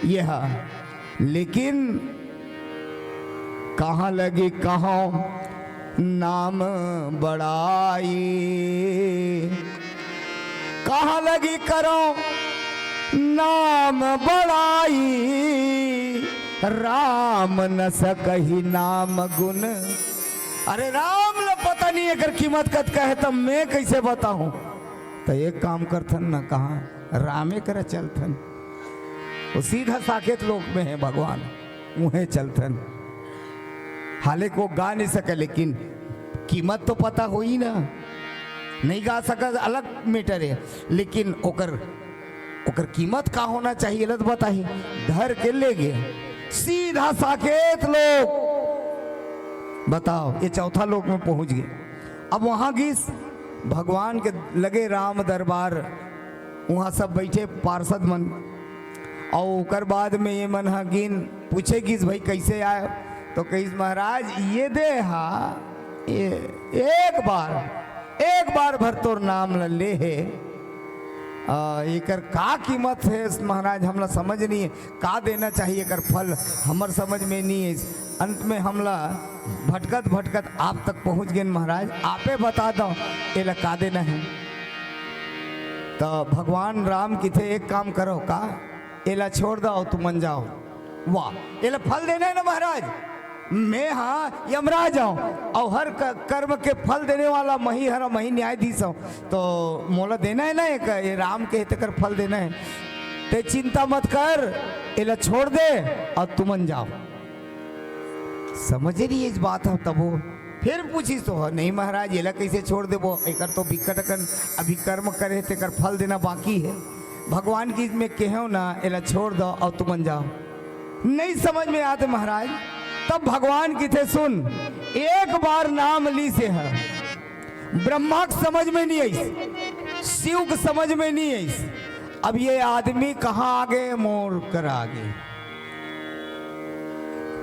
ये हा। लेकिन कहाँ लगी कहो नाम बड़ाई, कहाँ लगी करो नाम बड़ाई, राम न सकही नाम गुण। अरे राम ल पता नहीं एकर कीमत कतका है, तब मैं कैसे बताऊं? तो एक काम करथन ना, कहाँ रामे करा चलथन। वो सीधा साकेत लोक में हे भगवान, उहें चलथन। हाले को गा नहीं सके, लेकिन कीमत तो पता होही ना। नहीं गा सकत, अलग matter हे, लेकिन ओकर, ओकर कीमत का होना चाहिए, एला तो बताही। धर के ले गे सीधा साकेत लोक। बताओ, ये चौथा लोक में पहुंच गे। अब वहां गिस भगवान के लगे राम दरबार, वहां सब बैठे पार्षद मन। अउ ओकर बाद में ये मन ह गिन पूछे गिस, "भाई, कैसे आए?" तो कहिस, "महाराज, ये दे हा, ये एक बार, एक बार भर तोर नाम ल ले हे, आ, एकर का कीमत हे महाराज, हमला समझ नहीं हे, का देना चाहिए एकर फल, हमर समझ में नहीं हे।" अंत में हमला भटकत भटकत आप तक पहुंच गेन महाराज, आपे बता दो एला का देना हे। तो भगवान राम किथे, "एक काम करो का, एला छोड़ दो, तुमन जाओ।" वाह, एला फल देना हे ना महाराज, मैं हा यमराज हूं, अउ हर क-, कर्म के फल देने वाला मही हर मही न्यायाधीश हूं, तो मोला देना हे ना एक, ये राम के हे तेकर फल देना हे। ते चिंता मत कर, एला छोड़ दे अउ तुमन जाओ। समझे नहीं इस बात ह तबो। फिर पूछिस तो, "नहीं महाराज, एला कैसे छोड़ देबो? एकर तो बिकट अकन अभी कर्म करे, तेकर फल देना बाकी हे।" भगवान की में कहेव ना, "एला छोड़ दो अउ तुमन जाओ।" नहीं समझ में आते महाराज। तब भगवान किथे, "सुन, एक बार नाम लीस हे, ब्रह्मा के समझ में नहीं आइस, शिव के समझ में नहीं आइस, अब ये आदमी कहां आगे? मोर कर आगे।"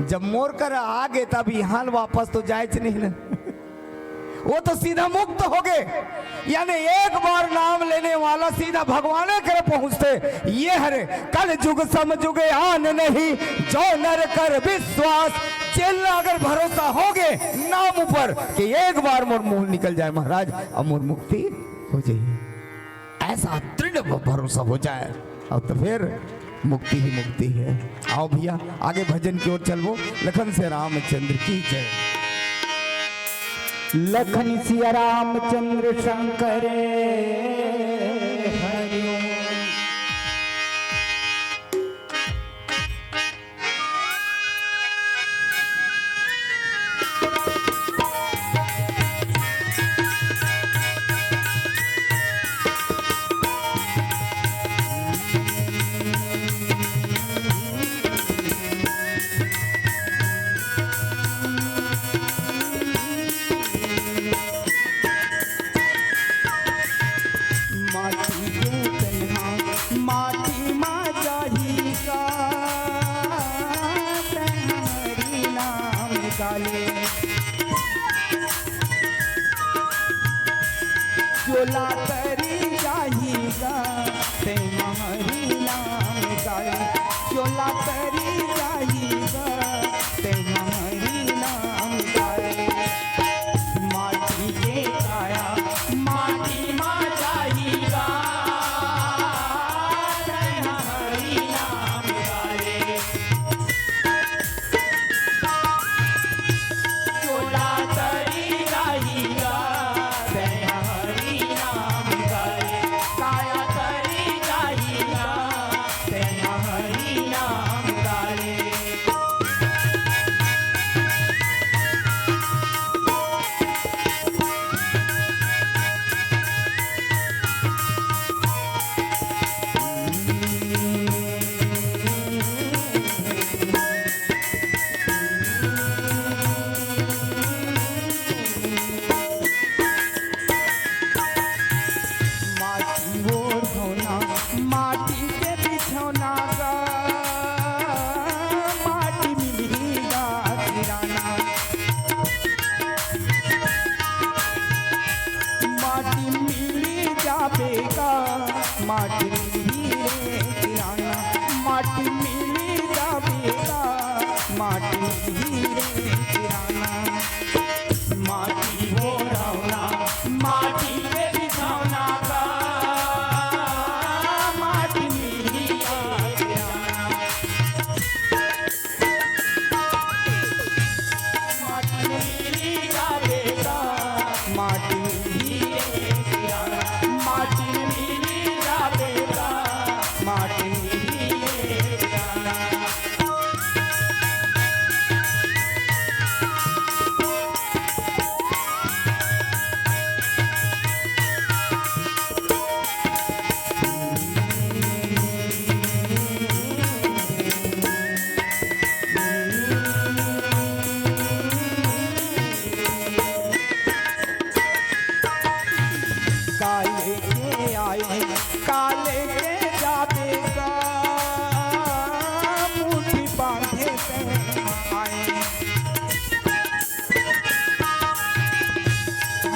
जब मोर कर आगे, तब यहां वापस तो जाए नहीं ना। वो तो सीधा मुक्त हो गए, यानी एक बार नाम लेने वाला सीधा भगवान के पहुंचते। ये हरे कल जुग सम जुग आन नहीं, जो नर कर विश्वास। जेला अगर भरोसा हो गए नाम ऊपर कि एक बार मोर मुंह निकल जाए महाराज, अब मोर मुक्ति हो जाए, ऐसा दृढ़ भ-, भरोसा हो जाए, अब तो फिर मुक्ति ही मुक्ति हे। आओ भैया, आगे भजन की ओर चलबो। लखन से रामचंद्र की जय। लखन सिया रामचंद्र शंकर हरिओम। माटी के तन हा माटी मा जाही का, तैं हरि नाम का ले। चोला तरी जाही का, तैं हरि नाम का ले। चोला तरी जाही का, तैं हरि नाम का ले। माटी के काया माटी मा जाही गा, तैं हरि नाम का ले। चोला तरी जाही गा, तैं हरि नाम का ले। काया तरी जाही गा, तैं हरि नाम का ले।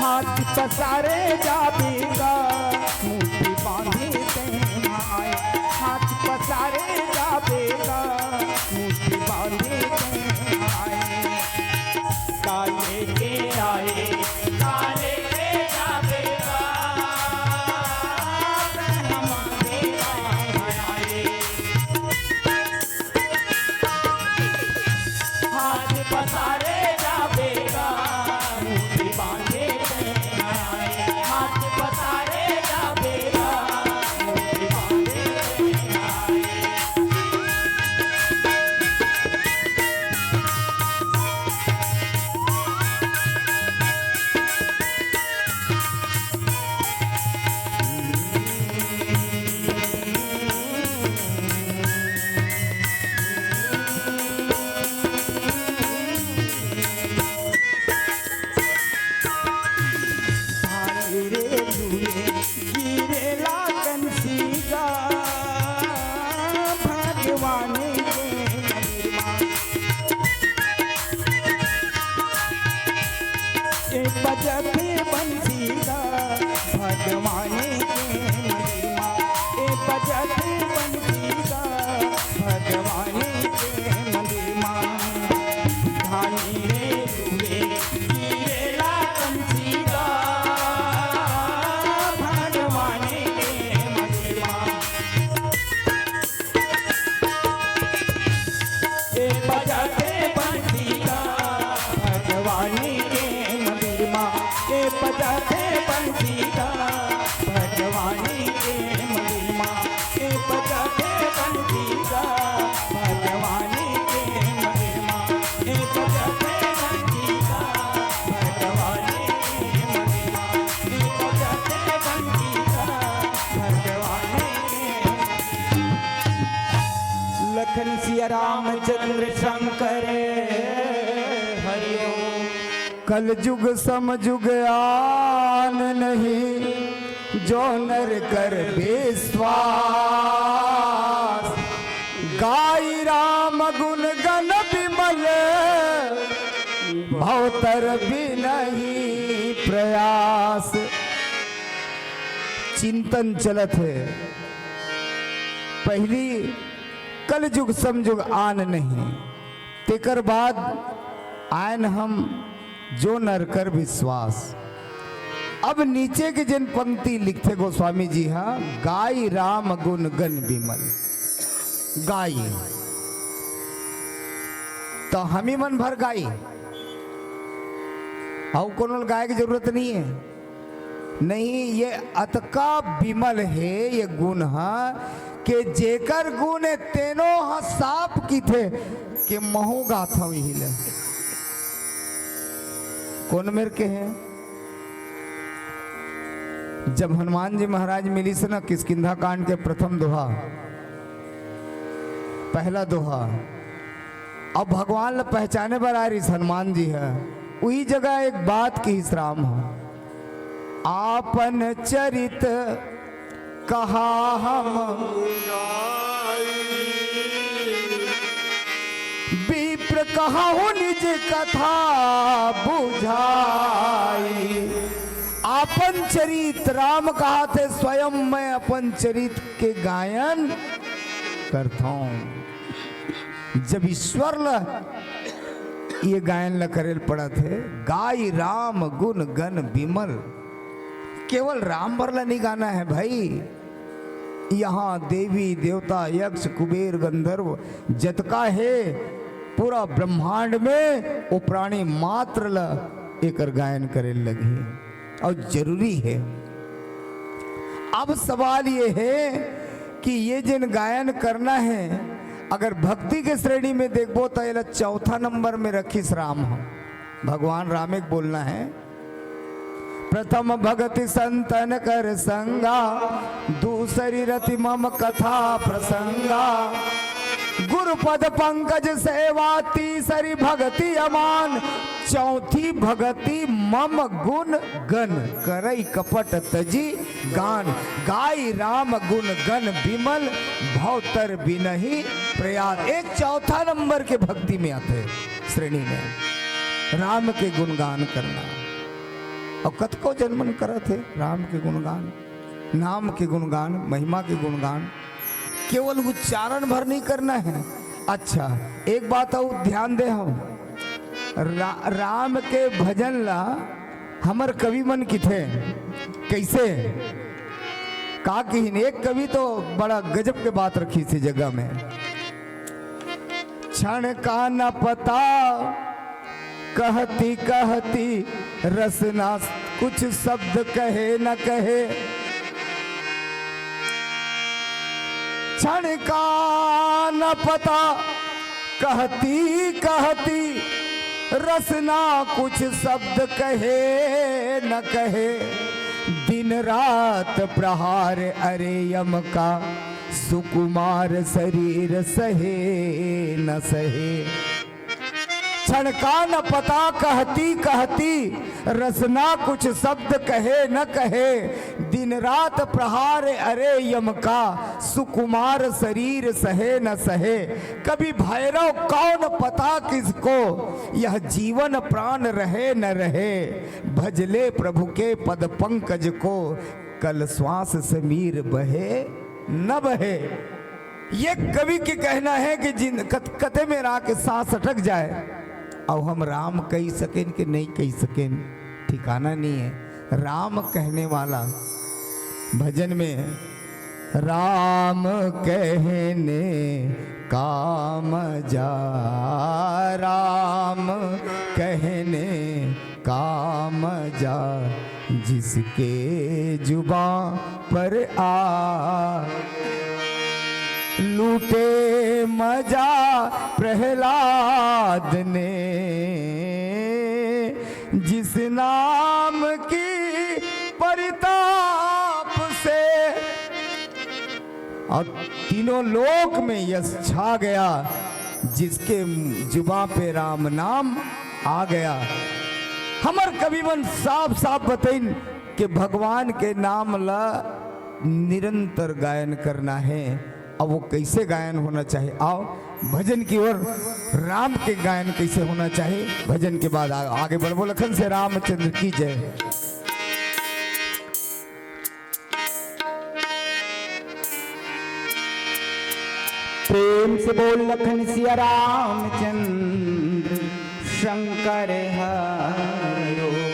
हाथ पसारे जाबे गा, मुट्ठी बांधे तें आए। हाथ पसारे जाबे गा, मुट्ठी बांधे तें आए। काले के आए, काले के जाबे गा, ब्रह्मा देवा आए। हाथ पसारे जाबे गा, मुट्ठी बांधे तें आए। हाथ पसारे जाबे गा, मुट्ठी बांधे तें आए। गिरेला कंसी गा, भगवान के मंदिर मा। ए बजत बंसी गा, भगवान के मंदिर मा। ए बजत बंसी गा, भगवान के मंदिर मा। धानी रे रुए, गिरेला कंसी गा, भगवान के मंदिर मा। ए बजाते बंसी गा, भगवान के मंदिर मा। ए बजाते बंसी गा, भगवान के मंदिर मा। ए बजाते बंसी गा, भगवान के मंदिर मा। ए बजाते बंसी गा, भगवान के मंदिर मा। ए बजाते बंसी गा, भगवान के लखन सिया रामचंद्र शंकर हरिओम। कलजुग समजुग आन नहीं, जो नर कर विश्वास। गाई राम गुण गण विमल, भवतर बिनहि प्रयास। चिंतन चलत हे, पहिली कलजुग समजुग आन नहीं, तेकर बाद आयन हम जो नर कर विश्वास। अब नीचे के जेन पंक्ति लिखथे गोस्वामी जी हा, गाई राम गुण गण विमल। गाई तो हमी मन भर गाई, अउ कोनो ल गाय के जरूरत नहीं हे। नहीं, ये अतका विमल हे ये गुण ह, के जेकर गुण हे तेनो ह साफ किथे के महू गाथव इही ल। कोन मेर के हे? जब हनुमान जी महाराज मिलिस न, किष्किंधा कांड के प्रथम दोहा, पहला दोहा, अब भगवान ल पहचाने बर आय रिहिस हनुमान जी ह, उही जगह एक बात किहिस राम ह, आपन चरित कहा हम विप्र कहहु निज कथा बुझाई। आपन चरित, राम कहाथे, स्वयं मैं अपन चरित के गायन करथौं। जब ईश्वर ल ये गायन ल करे ल पड़त हे, गाई राम गुण गण विमल। केवल राम बर ल नहीं गाना हे भाई, यहाँ देवी देवता यक्ष कुबेर गंधर्व जतका हे, पूरा ब्रह्मांड में वो प्राणी मात्र ल एकर गायन करे ल लगही। अउ जरूरी हे। अब सवाल ये हे कि ये जेन गायन करना हे, अगर भक्ति के श्रेणी में देखबो त एला चौथा नंबर में रखिस राम ह। भगवान राम एक बोलना हे, प्रथम भगति संतन कर संगा, दूसरी रति मम कथा प्रसंगा। गुरु पद पंकज सेवा, तीसरी भगति अमान, चौथी भगति मम गुण गण, करई कपट तजी गान, गाई राम गुण गण विमल, भवतर बिनहि प्रयास। ये चौथा नंबर के भक्ति में आथे श्रेणी में, राम के गुणगान करना। अउ कतको जन मन करत हे राम के गुणगान, नाम के गुणगान, महिमा के गुणगान। केवल उच्चारण भर नहीं करना है। अच्छा, एक बात अउ ध्यान दे हम, रा-, राम के भजन ला हमर कवि मन किथे, कइसे, का किहिन? एक कवि तो बड़ा गजब के बात रखिस ए जगह में। क्षण का न पता, कहती कहती रसना, कुछ शब्द कहे न कहे। क्षण का न पता, कहती कहती रसना, कुछ शब्द कहे न कहे। दिन रात प्रहार अरे यम का, सुकुमार शरीर सहे न सहे। क्षण का न पता, कहती कहती रसना, कुछ शब्द कहे न कहे। दिन रात प्रहार अरे यम का, सुकुमार शरीर सहे न सहे। कवि भैरव कौन पता किसको, यह जीवन प्राण रहे न रहे। भजले प्रभु के पद पंकज को, कल श्वास समीर बहे न बहे। ये कवि के कहना है कि जिन कत-, कते मेर आके सांस अटक जाए, अउ हम राम कहि सकेन कि नहीं कहि सकेन, ठिकाना नहीं है। राम कहने वाला भजन में, राम कहने का मजा, राम कहने का मजा, जिसके जुबां पर आ। लूटे मजा प्रहलाद ने, जिस नाम की परिताप से। अउ तीनों लोक में यश छा गया, जिसके जुबां पे राम नाम आ गया। हमर कवि मन साफ साफ बतइन कि भगवान के नाम ला निरंतर गायन करना है। अब वो कैसे गायन होना चाहिए? आओ भजन की ओर, राम के गायन कैसे होना चाहिए, भजन के बाद आ-, आगे बढ़बो। लखन से रामचंद्र की जय। प्रेम से बोल लखन सिया रामचंद्र शंकर हरो।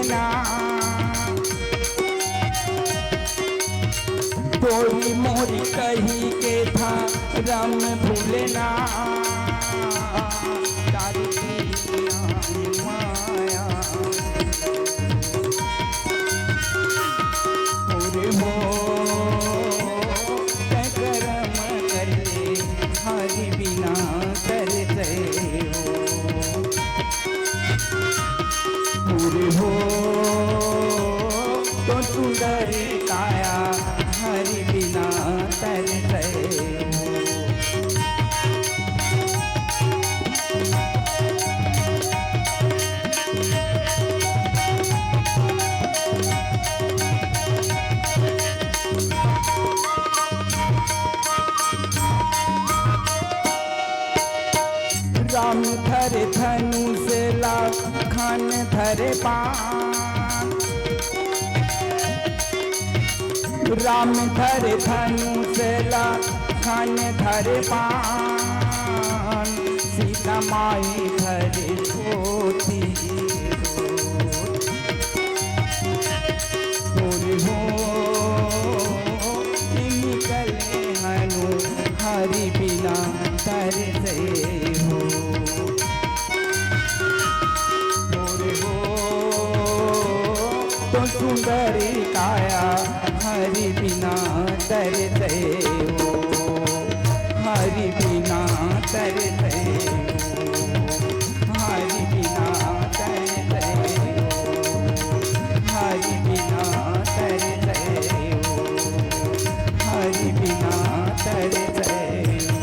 ना। तोरी मोरी कही के धरम भूले ना। तारी की माया। तोरे हो तै करम करे, हरि बिना तरसै हो। पूरे हो तो सुंदर काया, हरि बिना तरसै हो। राम धरे धनुष लखन धरे बाण। राम धरे धनुष लखन धरे बाण। सीता माई धरे ज्योति। तोर हो निकले हनु हरि बिना तरसै हो। तोर हो तो सुंदर काया, हरि बिना तरसै हो। हरि बिना तरसै हो। हरि बिना तरसै हो। हरि बिना तरसै हो। हरि बिना तरसै हो।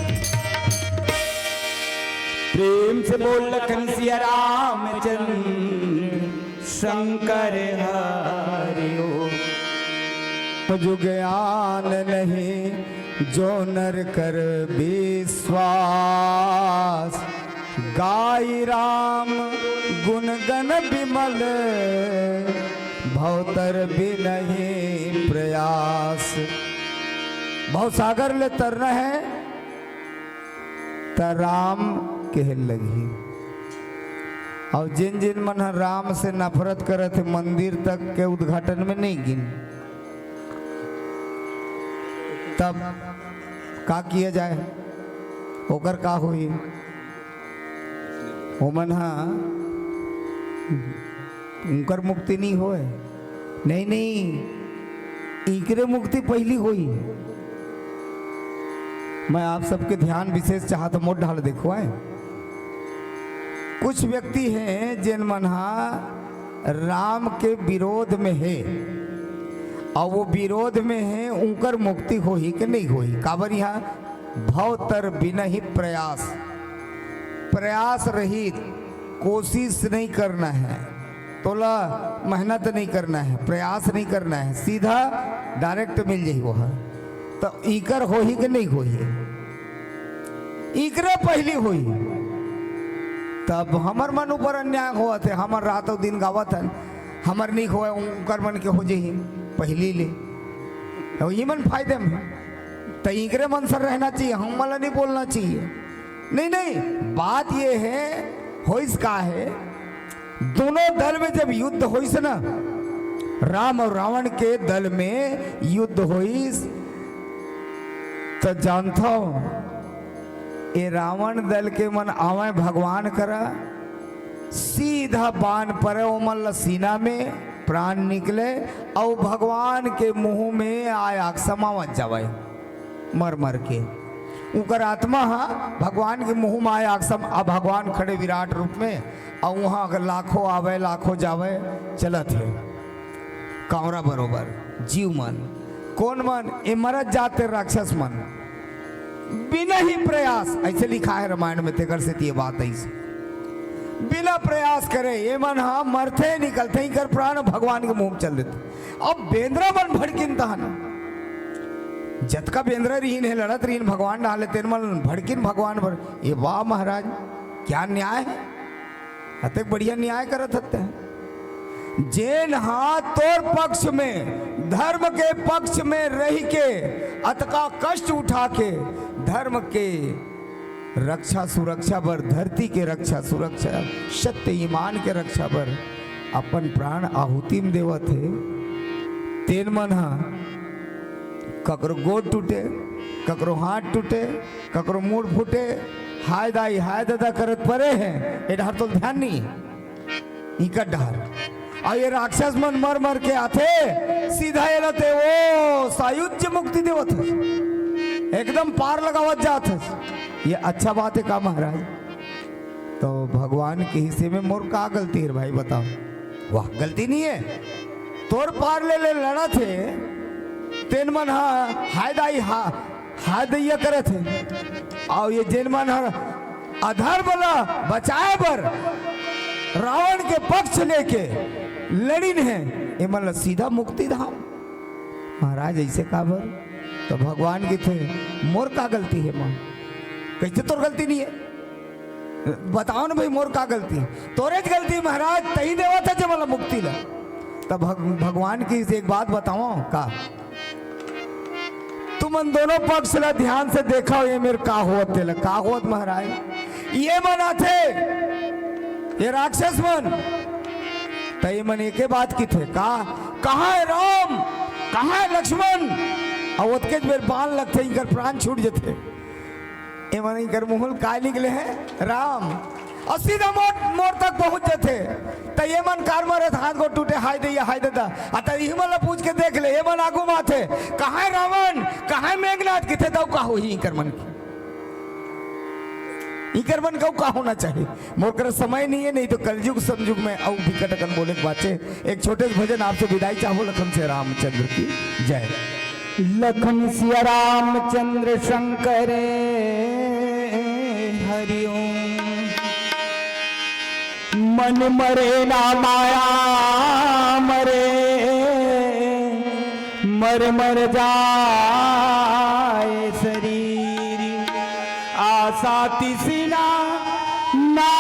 प्रेम से बोल लखन सिया रामचंद्र शंकर हरि ओम। जो ज्ञान नहीं जो नर कर विश्वास, गाई राम गुण गण विमल, भवतर बिनहि प्रयास। भवसागर ले तरना है, त राम कहे लगही। अउ जिन जिन मन ह राम से नफरत करत हे, मंदिर तक के उद्घाटन में नहीं गिन, तब का किया जाए? ओकर का होही? ओमन ह उनकर मुक्ति नहीं होय। नहीं, नहीं, इकरे मुक्ति पहली होई। मैं आप सबके ध्यान विशेष चाहत मोर ढाल देखवाए। कुछ व्यक्ति हैं जेन मन हा राम के विरोध में है, और वो विरोध में है, उनकर मुक्ति होही के नहीं होही? काबर यहाँ भव तर बिनहि प्रयास, प्रयास रहित, कोशिश नहीं करना है, तोला मेहनत नहीं करना है, प्रयास नहीं करना है, सीधा direct मिल जाही वो ह। तो इकर होही के नहीं होही, इकरे पहली होही। तब हमर मन ऊपर अन्याय होवत है, हमर रातों दिन गावत हन, हमर नहीं होए, उनकर मन के हो जाही पहली ले, तो ये मन फायदे में। तो इकरे मन सर रहना चाहिए, हम वाला नहीं बोलना चाहिए। नहीं, नहीं, बात ये है, होइस का है, दोनों दल में जब युद्ध होइस ना, राम और रावण के दल में युद्ध होइस, तो जानता हूं, ये रावण दल के मन आवे भगवान करा, सीधा बाण परे ओमन ल सीना में, प्राण निकले, अउ भगवान के मुंह में आय आग समावत जावे, मर मर के। उकर आत्मा हा भगवान के मुंह में आय आग सम-, आ भगवान खड़े विराट रूप में, अउ वहां अगर लाखों आवे, लाखों जावे, चलत हे। कांवरा बरोबर जीव मन, कोन मन? ए मरत जाते राक्षस मन। बिनहि प्रयास, ऐसे लिखा है रामायण में, तेकर से ये बात ऐसे बिना प्रयास करे ये मन हा मरथे, निकलथे, इकर प्राण भगवान के मुंह में चल देथे। अब बेंदरा मन भड़किन तहन, जतका बेंदरा रहीन हे, लड़त रहीन भगवान डाले, तेन मन भड़किन भगवान पर, ये वाह महाराज, क्या न्याय है? अतेक बढ़िया न्याय करत हते। जेन हा तोर पक्ष में, धर्म के पक्ष में रहि के अतका कष्ट उठा के धर्म के रक्षा सुरक्षा बर, धरती के रक्षा सुरक्षा, सत्य ईमान के रक्षा बर अपन प्राण आहुति म देवत हे, तेन मन ह ककरो गोड़ टूटे, ककरो हाथ टूटे, ककरो मुड़ फूटे, हाय दाई, हाय ददा करत परे हे। ए डहर तो ध्यान नहीं हे, इकर डहर। अउ ये राक्षस मन मर मर के आथे, सीधा एला ते ओ सायुज्य मुक्ति देवत हस, एकदम पार लगावत जात हस। ये अच्छा बात हे का महाराज? तो भगवान के हिस्से में मोर का गलती हे भाई, बताओ? वाह, गलती नहीं हे। तोर पार ले ले लड़त हे, तेन मन हा हाय दाई हा, हाय दैया करत हे। अउ ये जेन मन हा अधर्म ला बचाए बर रावण के पक्ष लेके लड़िन हे, ए मन ला सीधा मुक्ति धाम। महाराज, ऐसे काबर? तो भगवान कहिथे, मोर का गलती हे माँ? कहिथे तोर गलती नहीं हे? बताओ ना भाई, मोर का गलती? तोरेच गलती महाराज, तही देवत हे जे मोला मुक्ति ला। तब भग-, भगवान कहिसे एक बात बताओ का, तुमन दोनों पक्ष ला ध्यान से देखव, ये मेर का होत तेला, का होत महाराज? ये मन आथे, ये राक्षस मन, त ये मन एके बात कहिथे का, कहाँ हे राम, कहाँ हे लक्ष्मण? अउ ओतकेच बेर बाण लगथे, इनकर प्राण छूट जथे। ए मन इनकर मुँह ले काय निकले हे? राम। अउ सीधा मोर, मोर तक पहुँच जथे। त ये मन कार मारे, हाथ गोड़ टूटे, हाय दैया, हाय ददा। अ त इही मन ला पूछ के देख ले, ये मन आगू म आथे, कहाँ हे रावण, कहाँ हे मेघनाथ, कहिथे, त अउ का होही इनकर मन के? इनकर मन के अउ का होना चाहिए? मोर करा समय नहीं हे, नहीं तो कलयुग संयुग में अउ बिकट अकन बोले के बाचे। एक छोटे से भजन आपसे विदाई चाहबो, लखन से रामचंद्र की जय। लखन सिया रामचंद्र शंकर हरिओम। मन मरे ना माया मरे, मर मर जाए शरीर। आशा तिसना ना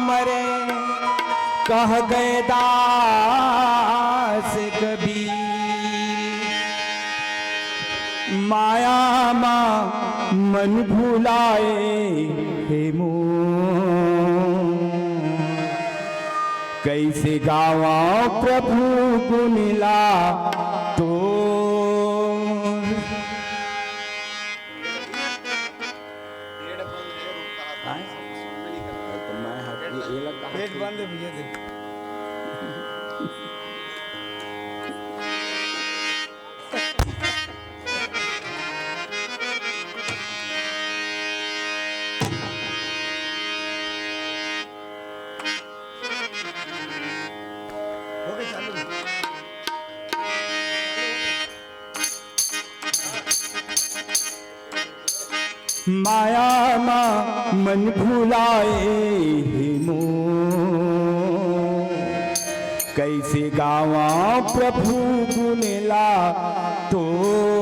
मरे, कह गए दास कबीर। माया मा मन भुलाए हे मोर, कइसे गावंव प्रभु गुन ला तोर। पेट बंद हे भैया, देख। माया मा मन भुलाए हे मोर, कइसे गावंव प्रभु गुन ला तोर।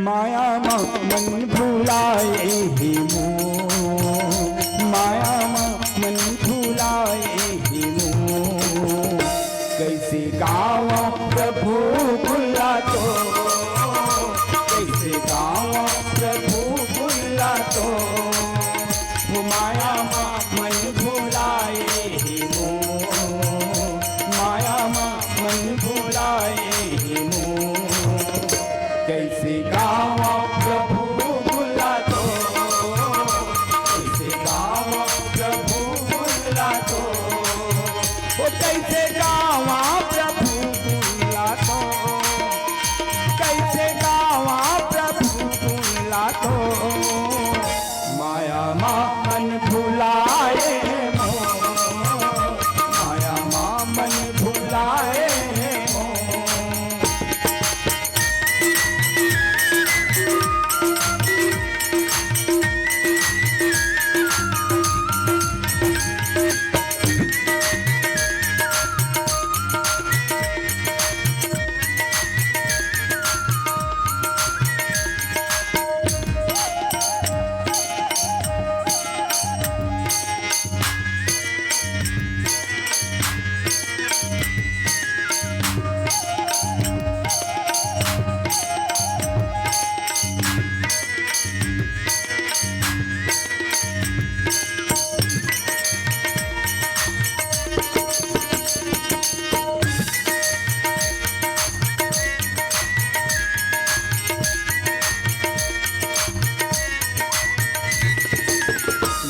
माया मा मन भुलाए हे मोर, माया मा मन भुलाए हे मोर। कइसे गावंव प्रभु गुन ला तोर, कइसे गावंव प्रभु गुन ला तोर। ओ माया मा मन भुलाए हे मोर, माया मा मन भुलाए हे मोर। कइसे गावंव प्रभु गुन ला तोर, कइसे गावंव प्रभु गुन ला तोर। ओ कइसे गावंव प्रभु गुन ला तोर, कइसे गावंव प्रभु गुन ला तोर। माया मा मन भुलाए मोर, माया मा मन भुलाए मोर।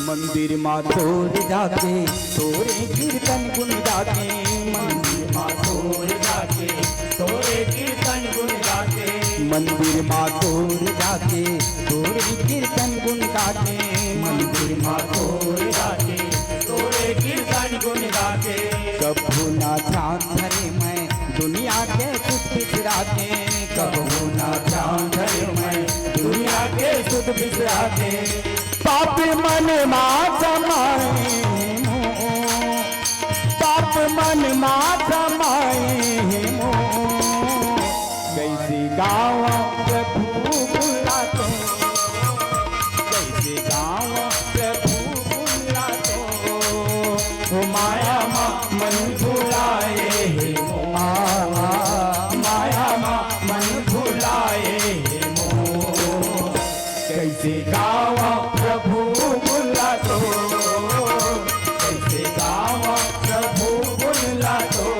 मंदिर मा तोर जाके तोरे कीर्तन गुन गाके, मंदिर मा तोर जाके तोरे कीर्तन गुन गाके, मंदिर मा तोर जाके तोरे कीर्तन गुन गाके, मंदिर मा तोर जाके तोरे कीर्तन गुन गाके। कभू ना ध्यान धरे मैं दुनिया के सुख बिसरा के, कभू ना ध्यान धरे मैं दुनिया के सुख बिसरा के। पाप मन मा समाए हे मोर, पाप मन मा समाए हे मोर। कइसे गावँ प्रभु गुन ला तोर, कइसे गावँ प्रभु गुन ला तोर। ओ माया मा मन भुलाए हे मोर, माया मा मन भुलाए हे मोर। कइसे गावँ प्रभु गुन ला तोर, कइसे गावँ प्रभु गुन ला तोर।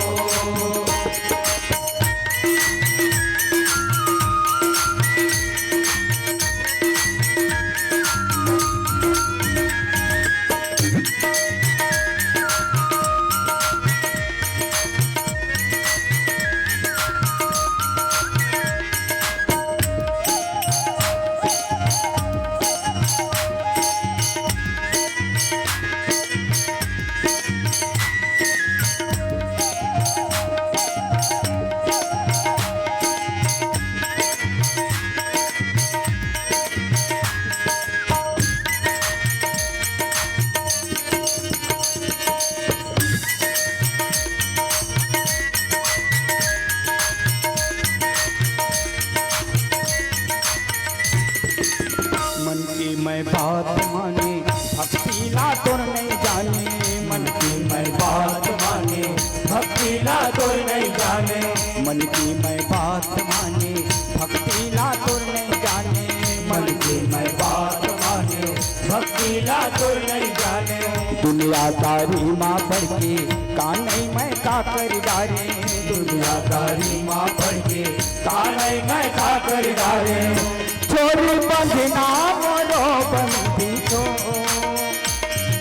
मन के मैं बात माने, भक्ति ला तोर नहीं जाने। मन के मैं बात माने, भक्ति ला तोर नहीं जाने। मन के मैं बात माने, भक्ति ला तोर नहीं जाने। मन के मैं बात माने, भक्ति ला तोर नहीं जाने। दुनियादारी मा पड़ के का नहीं मैं का कर डारे। दुनियादारी मा पड़ के का नहीं मैं का कर डारे। छोरी बंधना मोरो बंदी छो,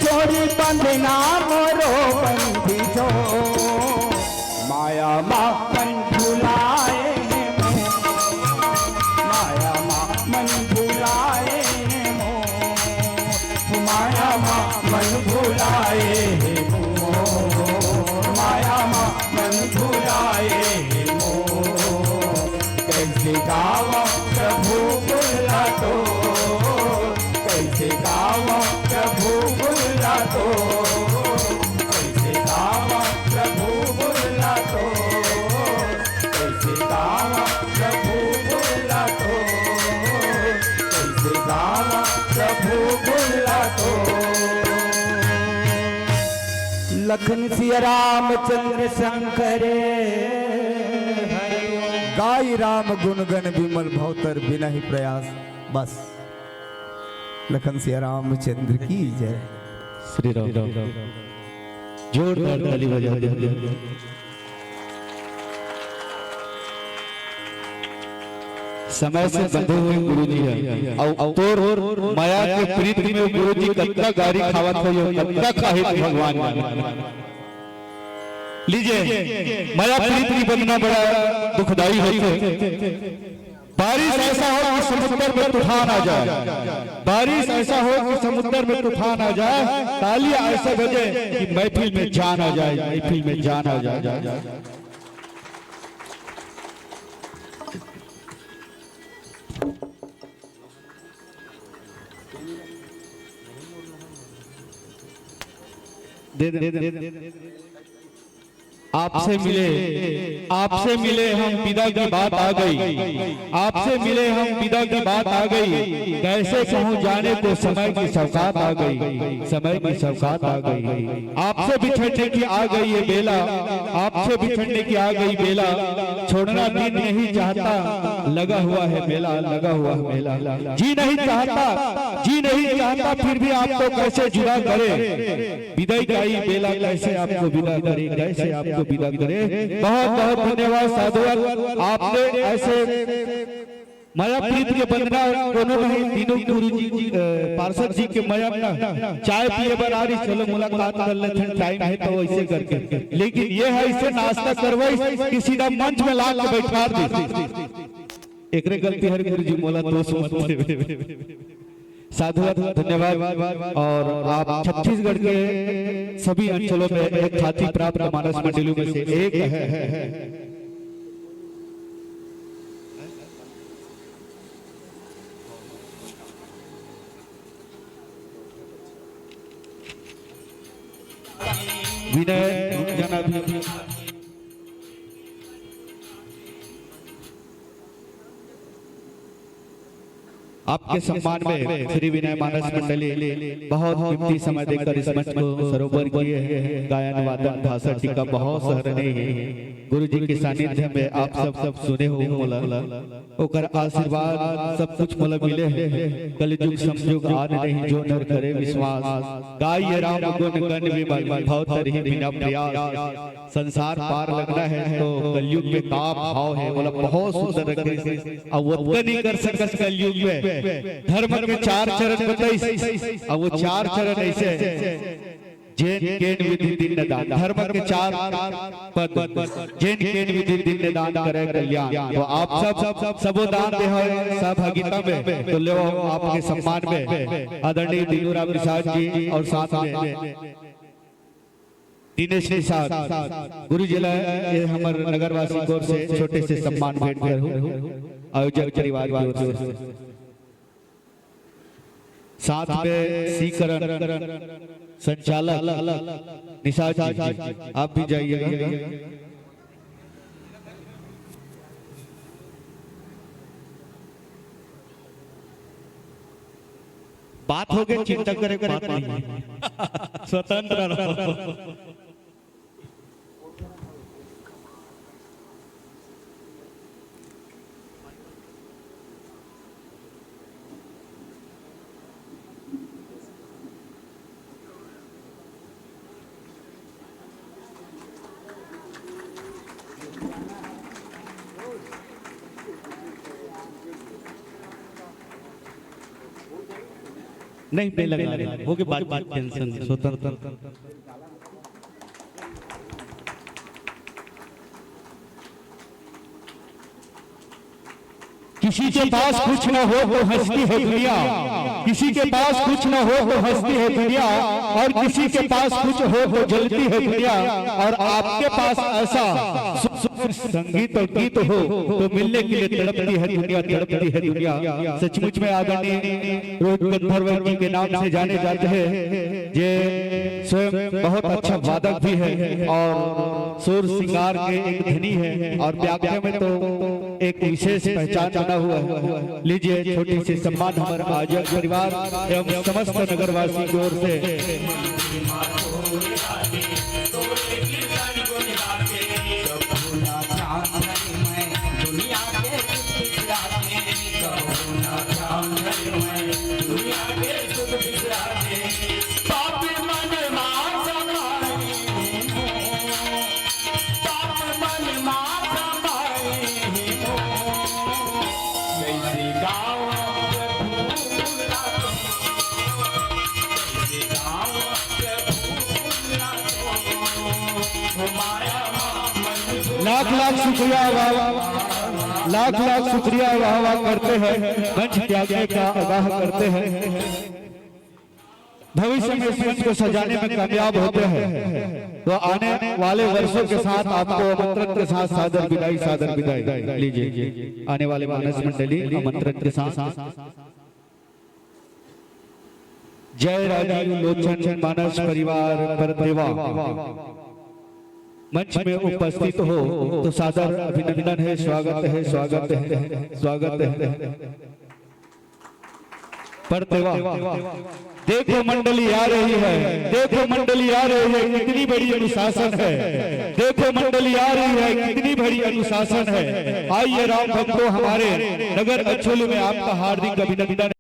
छोरी बंधना मोरो बंदी छो। माया मा मन भुलाए हे मोर, माया मा मन भुलाए हे मोर। माया मा मन भुलाए हे मोर, माया मा मन भुलाए हे मोर। कइसे गावँ प्रभु गुन ला तोर, कइसे गावँ प्रभु गुन ला तोर, कइसे गावँ प्रभु गुन ला तोर, कइसे गावँ प्रभु गुन ला तोर, कइसे गावँ प्रभु गुन ला तोर। लखन सिया रामचंद्र शंकर। गाई राम गुण गण विमल भवतर बिनहि प्रयास। बस। लखन सिया रामचंद्र की जय। श्री राम। जोरदार ताली बजा दे। समय से बंधे हुए गुरु जी हैं। अउ तोर माया के प्रीत में गुरु जी कतना गारी खावत हो, यो कतना खाही भगवान जाने। लीजिए, माया प्रीत की बंधना बड़ा दुखदाई होती है। बारिश ऐसा हो कि समुद्र में तूफान आ जाए, बारिश ऐसा हो कि समुद्र में तूफान आ जाए, तालियां ऐसे बजे कि महफिल में जान आ जाए, महफिल में जान आ जाए। दे दे, दे दे। आपसे मिले, आपसे मिले हम, विदा की बात आ गई। आपसे मिले हम, विदा की बात आ गई। कैसे कहूँ जाने को समय की सौगात आ गई, समय की सौगात आ गई। आपसे बिछड़ने की आ गई ये बेला, आपसे बिछड़ने की आ गई बेला। छोड़ना दिल नहीं चाहता, लगा हुआ है मेला, लगा हुआ है मेला। जी नहीं चाहता, जी नहीं चाहता, फिर भी आपको कैसे जुदा करे। विदाई का ये बेला, कैसे आपको विदा करे, कैसे आपको विदा करे। बहुत बहुत धन्यवाद साधुवाद, आपने ऐसे मया प्रीत के बंधना कोनो नहीं, तीनों गुरु जी, अ, पार्षद जी के मया ना, चाय पिए बर आ रही, चलो मुलाकात कर लेते हैं, टाइम है तो ऐसे करके। लेकिन ये है, इसे नाश्ता करवाई, कि सीधा मंच में ला के बैठा दी। एकरे गलती हर गुरु जी, मोला दोष मत दे। साधुवाद, धन्यवाद। और आप छत्तीसगढ़ के सभी अंचलों में एक ख्याति प्राप्त मानस मंडलियों में से एक है। विनय, रुक जाना भी। आपके सम्मान में श्री विनय मानस मंडली बहुत कीमती समय देकर इस मंच को सरोवर किए हैं। गायन, वादन, भाषण, टीका बहुत सराहनीय है। गुरु जी के सानिध्य में आप सब, सब सुने हो मोला। ओकर आशीर्वाद सब कुछ मोला मिले है। कलयुग समयुग आन नहीं, जो नर करे विश्वास। गाय राम गुण गण विमल, भव तरही बिना प्रयास। संसार पार लगना है तो कलयुग में का भाव है, मोला बहुत सुंदर लग रही। अब वो नहीं कर सकत कलयुग में। धर्म के चार चरण बताइस, अब वो चार चरण ऐसे हैं। जेन केन विधि दीन दान, धर्म के चार पद, जेन केन विधि दीन दान करे कल्याण। तो आप सब सबो दान दे हो सहभागिता में, तो लेवो आपके सम्मान में आदरणीय दीनू राम निषाद जी और साथ में दिनेश निषाद गुरु जी ला ये हमर नगरवासी की ओर से छोटे से सम्मान भेंट कर हूँ आयोजक परिवार की ओर से। साथ में सी करण संचालक निषाद जी, आप भी जाइएगा। बात हो गई, चिंता करे के बात नहीं है। स्वतंत्र रहो। नहीं, मैं लगा रहे हो गए, बात बात टेंशन स्वतंत्र। किसी के पास कुछ न हो तो हंसती है दुनिया, किसी के पास कुछ न हो तो हंसती है दुनिया, और किसी के पास कुछ हो तो जलती है दुनिया। और आपके पास ऐसा सु-, सु-, संगीत और गीत हो तो मिलने के लिए तड़पती है दुनिया, तड़पती है दुनिया। सचमुच में आदरणीय रोहित गंधर्व जी के नाम से जाने जाते हैं, ये स्वयं बहुत अच्छा वादक भी है और सुर श्रृंगार के एक धनी है और व्याख्या में तो एक विशेष पहचान बना हुआ है। लीजिए, छोटी सी सम्मान हमारे आयोजक परिवार एवं समस्त नगरवासी की ओर से। लाख लाख शुक्रिया, वाह, लाख लाख शुक्रिया, वाह वाह करते हैं, मंच त्यागने का आगाह करते हैं। भविष्य में इस मंच को सजाने में कामयाब होते हैं तो आने वाले वर्षों के साथ आपको आमंत्रण के साथ सादर विदाई, सादर विदाई लीजिए। आने वाले मानस मंडली आमंत्रण के साथ। जय राजीव लोचन मानस परिवार परतेवा मंच में उपस्थित हो तो सादर अभिनंदन है, स्वागत है, स्वागत है, स्वागत है। परतेवा, देखो मंडली आ रही है, देखो मंडली आ रही है, कितनी बड़ी अनुशासन है। देखो मंडली आ रही है, कितनी बड़ी अनुशासन है। आइए राम भक्तों, हमारे नगर अच्छोली में आपका हार्दिक अभिनंदन।